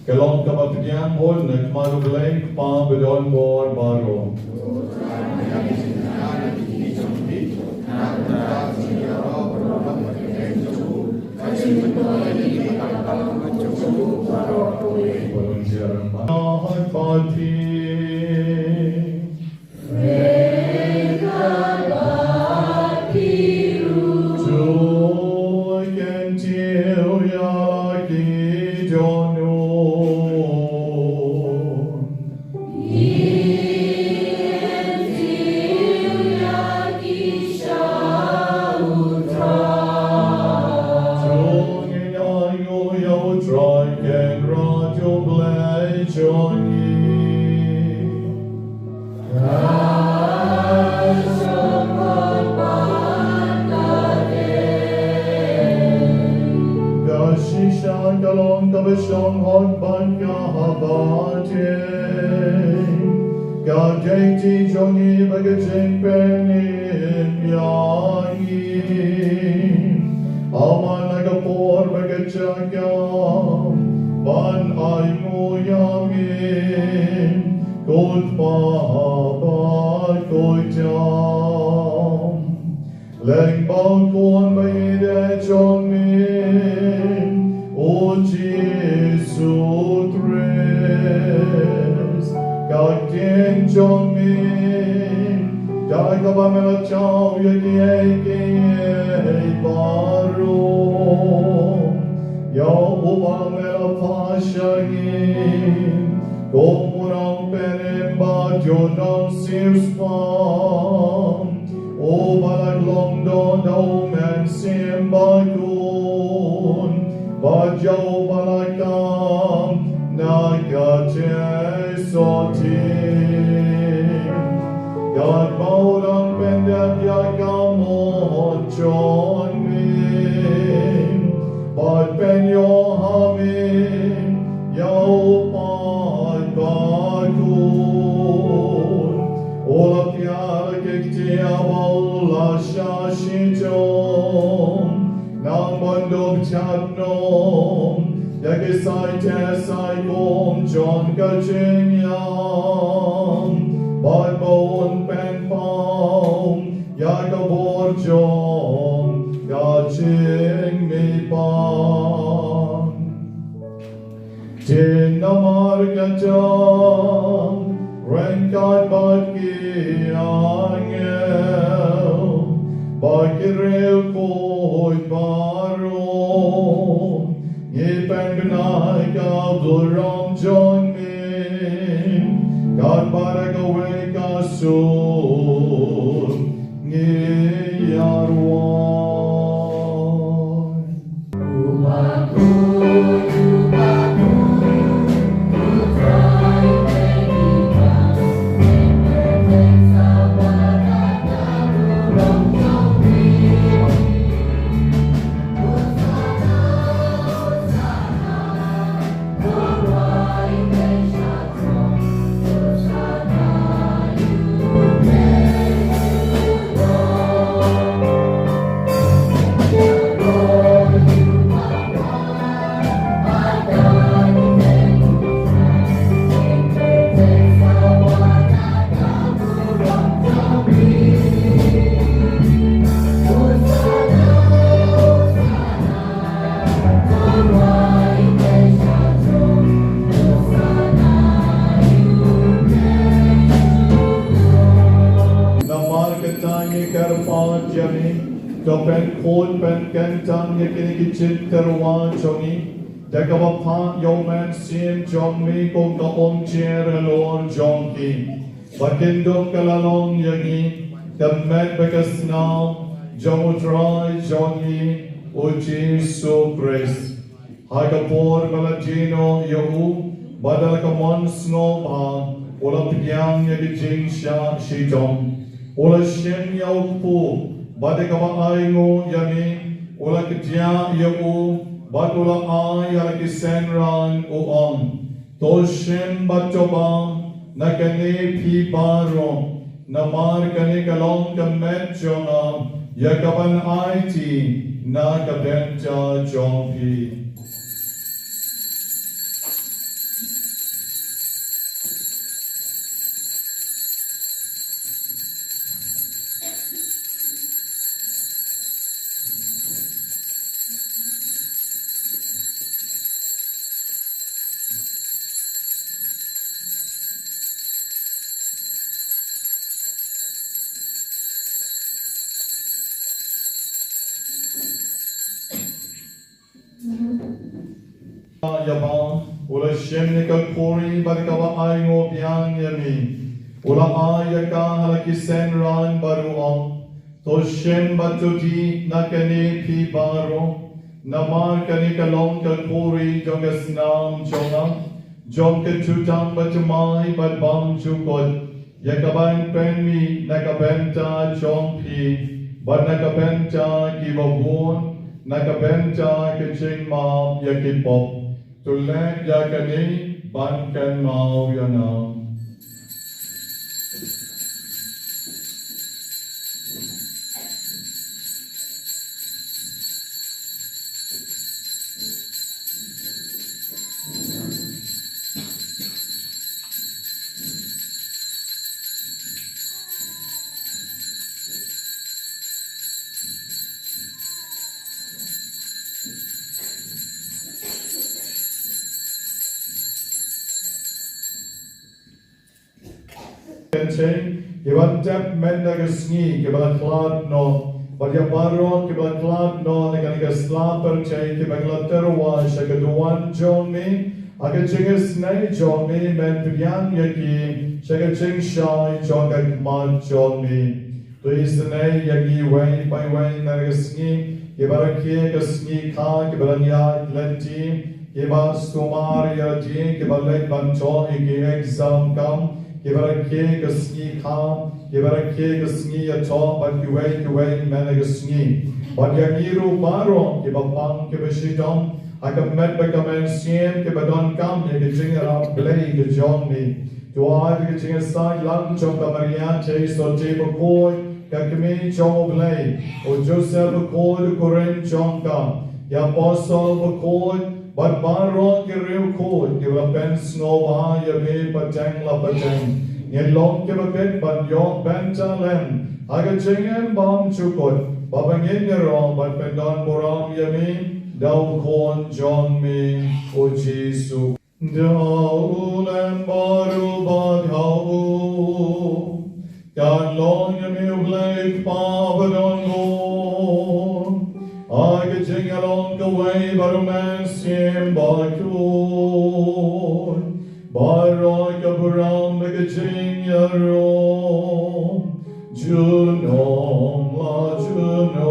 ka long kaba pdiang hun na khmat U Blei Kpa badonbor baroh. Ka shisha ka long kaba shong hok bad ka haba tieng. Ka dei ti jong ngi bad ka jingpynim ïa ngi. Aman ha ka por bad ka jaka ban ainguh ïa me, ko Kpa bad ko Trai. Lyngba U Khun ba ïeit jong me, U Jisu Khrist. Ka ktien jong me, da kaba me la jaw ïa kiei kiei baroh. Ïa uba me la phah sha ngi kum u nongpynim bad u nongsiewspah, uba la long doh da U Mynsiem Bakhuid, bad ïa uba la kam na ka jingsohti. Katba u dang pyndep ïa ka mon jong me, bad pynïoh ha me ïa u paid bakhuid, u la pdiang ïa ki ktien bad u la shah shitom. Nang ban dup jait noh ïa ki saite saikum jong ka jingïap, bad ba un pynpaw ïa ka bor jong ka jingmihpat. Te namar kata, ryngkat bad ki angel bad ki riewkhuid baroh, ngi pynbna ïa ka burom jong me. Katba da kawei ka sur ngi ïa rwai. Namar kata ngi kyrpad ïa me, to pynkhuid pynkyntang ïa kine ki jingtyrwa jong ngi da kaba phah ïa U Mynsiem jong me kum ka umjer halor jong ki, ba kin dup ka la long ïa ngi ka met bad ka snam jong U Trai jong ngi U Jisu Khrist. Ha ka por ba la die noh ïa u, bad da la ka mon sngewbha, u la pdiang ïa ka jingshah shitom. U la shim ïa u kpu, bad da kaba ainguh ïa me, u la kdiah ïa u, bad u la ai ïa la ki synran, u ong: To shim bad to bam na kane phi baroh, namar kane ka long ka met jong nga, ïa kaban aiti na ka bynta jong phi. Ïa ba u la shim ïa ka khuri bad kaba ainguh biang ïa mi, u la ai ïa ka ha la ki synran bad u ong, to shim bad to dih na kane phi baroh, namar kane ka long ka khuri jong ka snam jong nga, jong ka jutang bathymmai bad bymjukut, ïa kaban pynmih na ka bynta jong phi bad na ka bynta kiba bun, na ka bynta ka jingmap ïa ki pop. To leh ïa kane ban kynmaw ïa nga. Kynthei kiba tep mynta ka sngi kiba la khlad noh, bad ïa baroh kiba la khlad noh na kane ka sla pyrthei kiba ngi la tyrwa sha ka duwan jong me, ha ka jingisynei jong me men pdiang ïa ki sha ka jingshai jong ka khmat jong me. To isynei ïa ngi iwei pa iwei na ka sngi, kiba rakhe ka sngi kha, kiba dang ïaid lynti, kiba sumar ïa lade, kiba leit ban thoh ïa ki exam kam, kiba rakhe ka sngi kha, kiba rakhe ka sngi ïathoh bad kiwei kiwei man la ka sngi. Bad ïa ngi ruh baroh kiba pang kiba shitom ha ka met bad ka mynsiem, kiba donkam ïa ka jingïarap Blei ka jong me. To ai ka jingïasaid lang jong ka Maria Theisotti bakhuid, ka kmie jong U Blei, u Joseph bakhuid u kurim jong ka, ki apostol bakhuid, bad baroh ki riewkhuid kiba la pynsngewbha ïa me pateng la pateng. Ngin long kiba bit ban ïoh bynta lem ha ka jingim bymjukut, ba ngin ïaroh ban pyndonburom ïa me da u Khun jong me u Jisu. Da u lem baroh bad ha u, kan long ïa me U Blei Kpa badonbun, ha ka jingïalong kawei bad u Mynsiem Bakhuid, baroh ka burom bad ka jingïaroh junom la junom.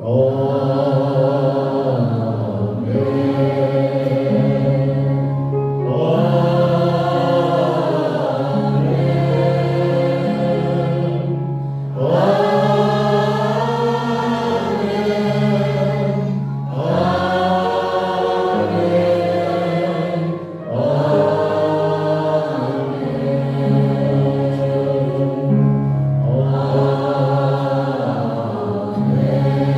Amen. Amen. Amen.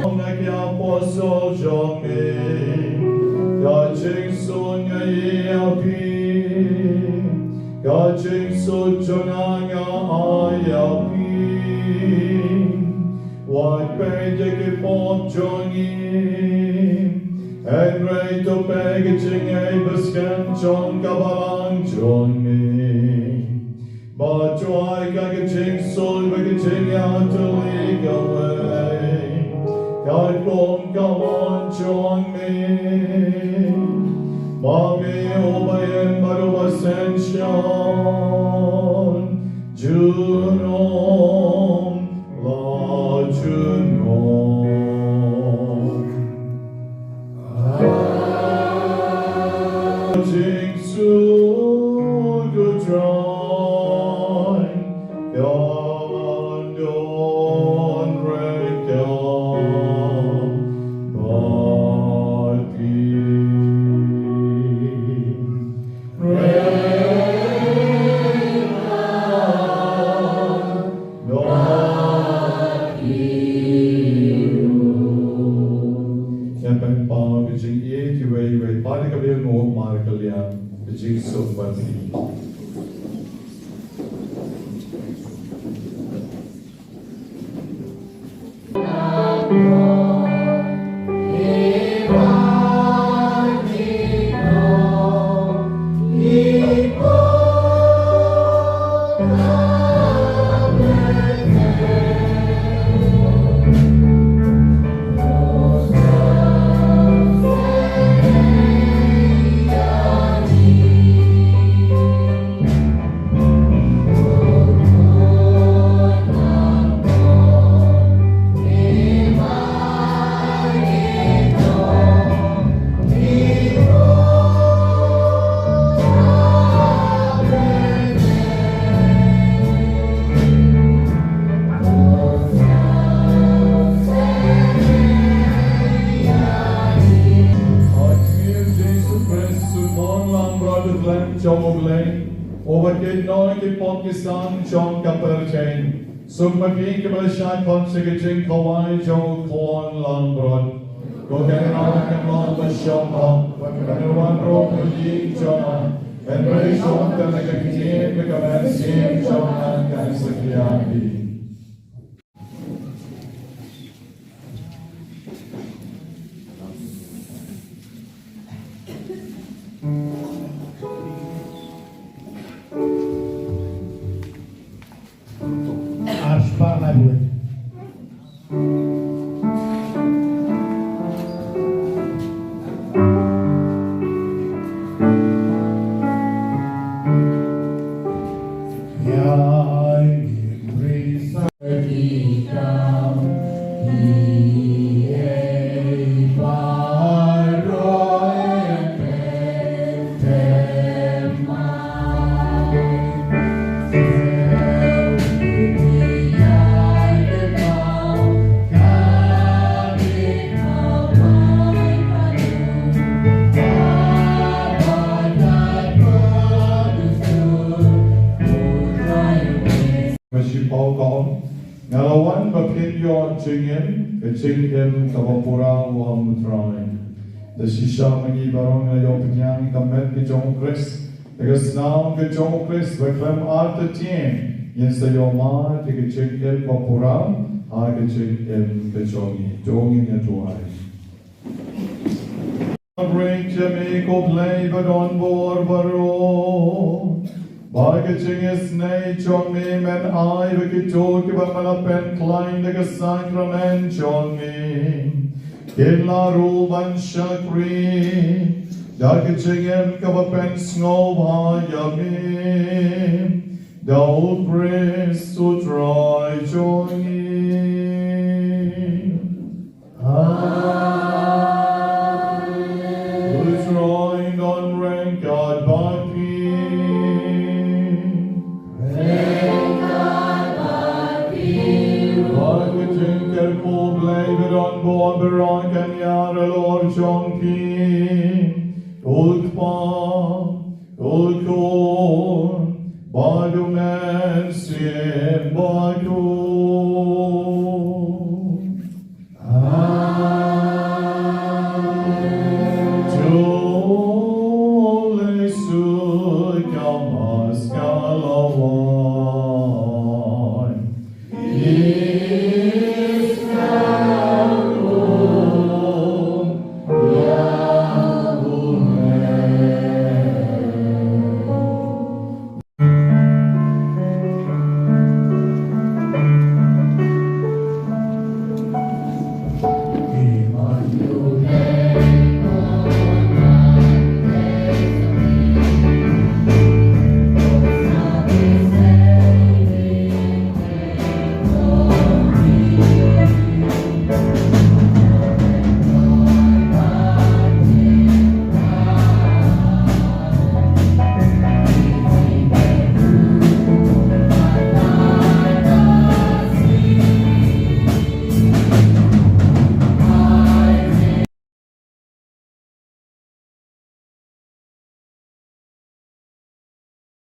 Ong na ki apostol jong me, ka jingsuk nga ai ïa phi, ka jingsuk jong nga nga ai ïa phi. Wat peit ïa ki pop jong ngi, hynrei to peit ka jingngeit bad skhem jong ka balang jong me. Bad to ai ka jingsuk bad ka jingïatylli kawei, katkum ka mon jong me. Ma me uba im bad uba synshar junom la junom. Jingsuk U Trai, kan don ryngkat bad phi. Ngan pynpaw ka jingïeit iwei iwei pat ïa ka biang, u Mar ka liang, ka jingsuk ban phi. Khlem jong U Blei, uba kit noh ki pop ki san jong ka pyrthei. Suk ma phi kiba la shah khot sha ka jingkhawai jong U Khun langbrot. Ko Kynrad, kam long ba shong hok, ba kan wan ruh ha ïing jong nga. Hynrei shong tang na ka ktien, ba ka mynsiem jong nga kan sa khia hi. Ar spah laiphew wei. Nga shu paw ka ong, nga la wan ba phin ïoh jingim, ka jingim kaba pura, u ong U Trai. Da shisha ma ngi baroh ngi la ïoh pynïar ïa ka met ka jong U Khrist, da ka snam ka jong U Khrist, ba khlem artatien ngin sa ïoh mad ïa ka jingim ba pura ha ka jingim ka jong ngi. To ngin ïaduwai. Ring jong me, ko Blei ba don bor baroh, ba ka jingisynei jong me men ai ba kito kiba me la pynkhlaiñ da ka sakramen jong me kin la rung ban shakri da ka jingim kaba pynsngewbha ïa me, da U Khrist U Trai jong ngi. Amen. U Trai un don ryngkat bad phi. Ryngkat bad phi ruh. Ba ka jingkyrkhu U Blei ba don bor baroh kan ïar halor jong phi. U Kpa, U Khun, bad U Mynsiem Bakhuid.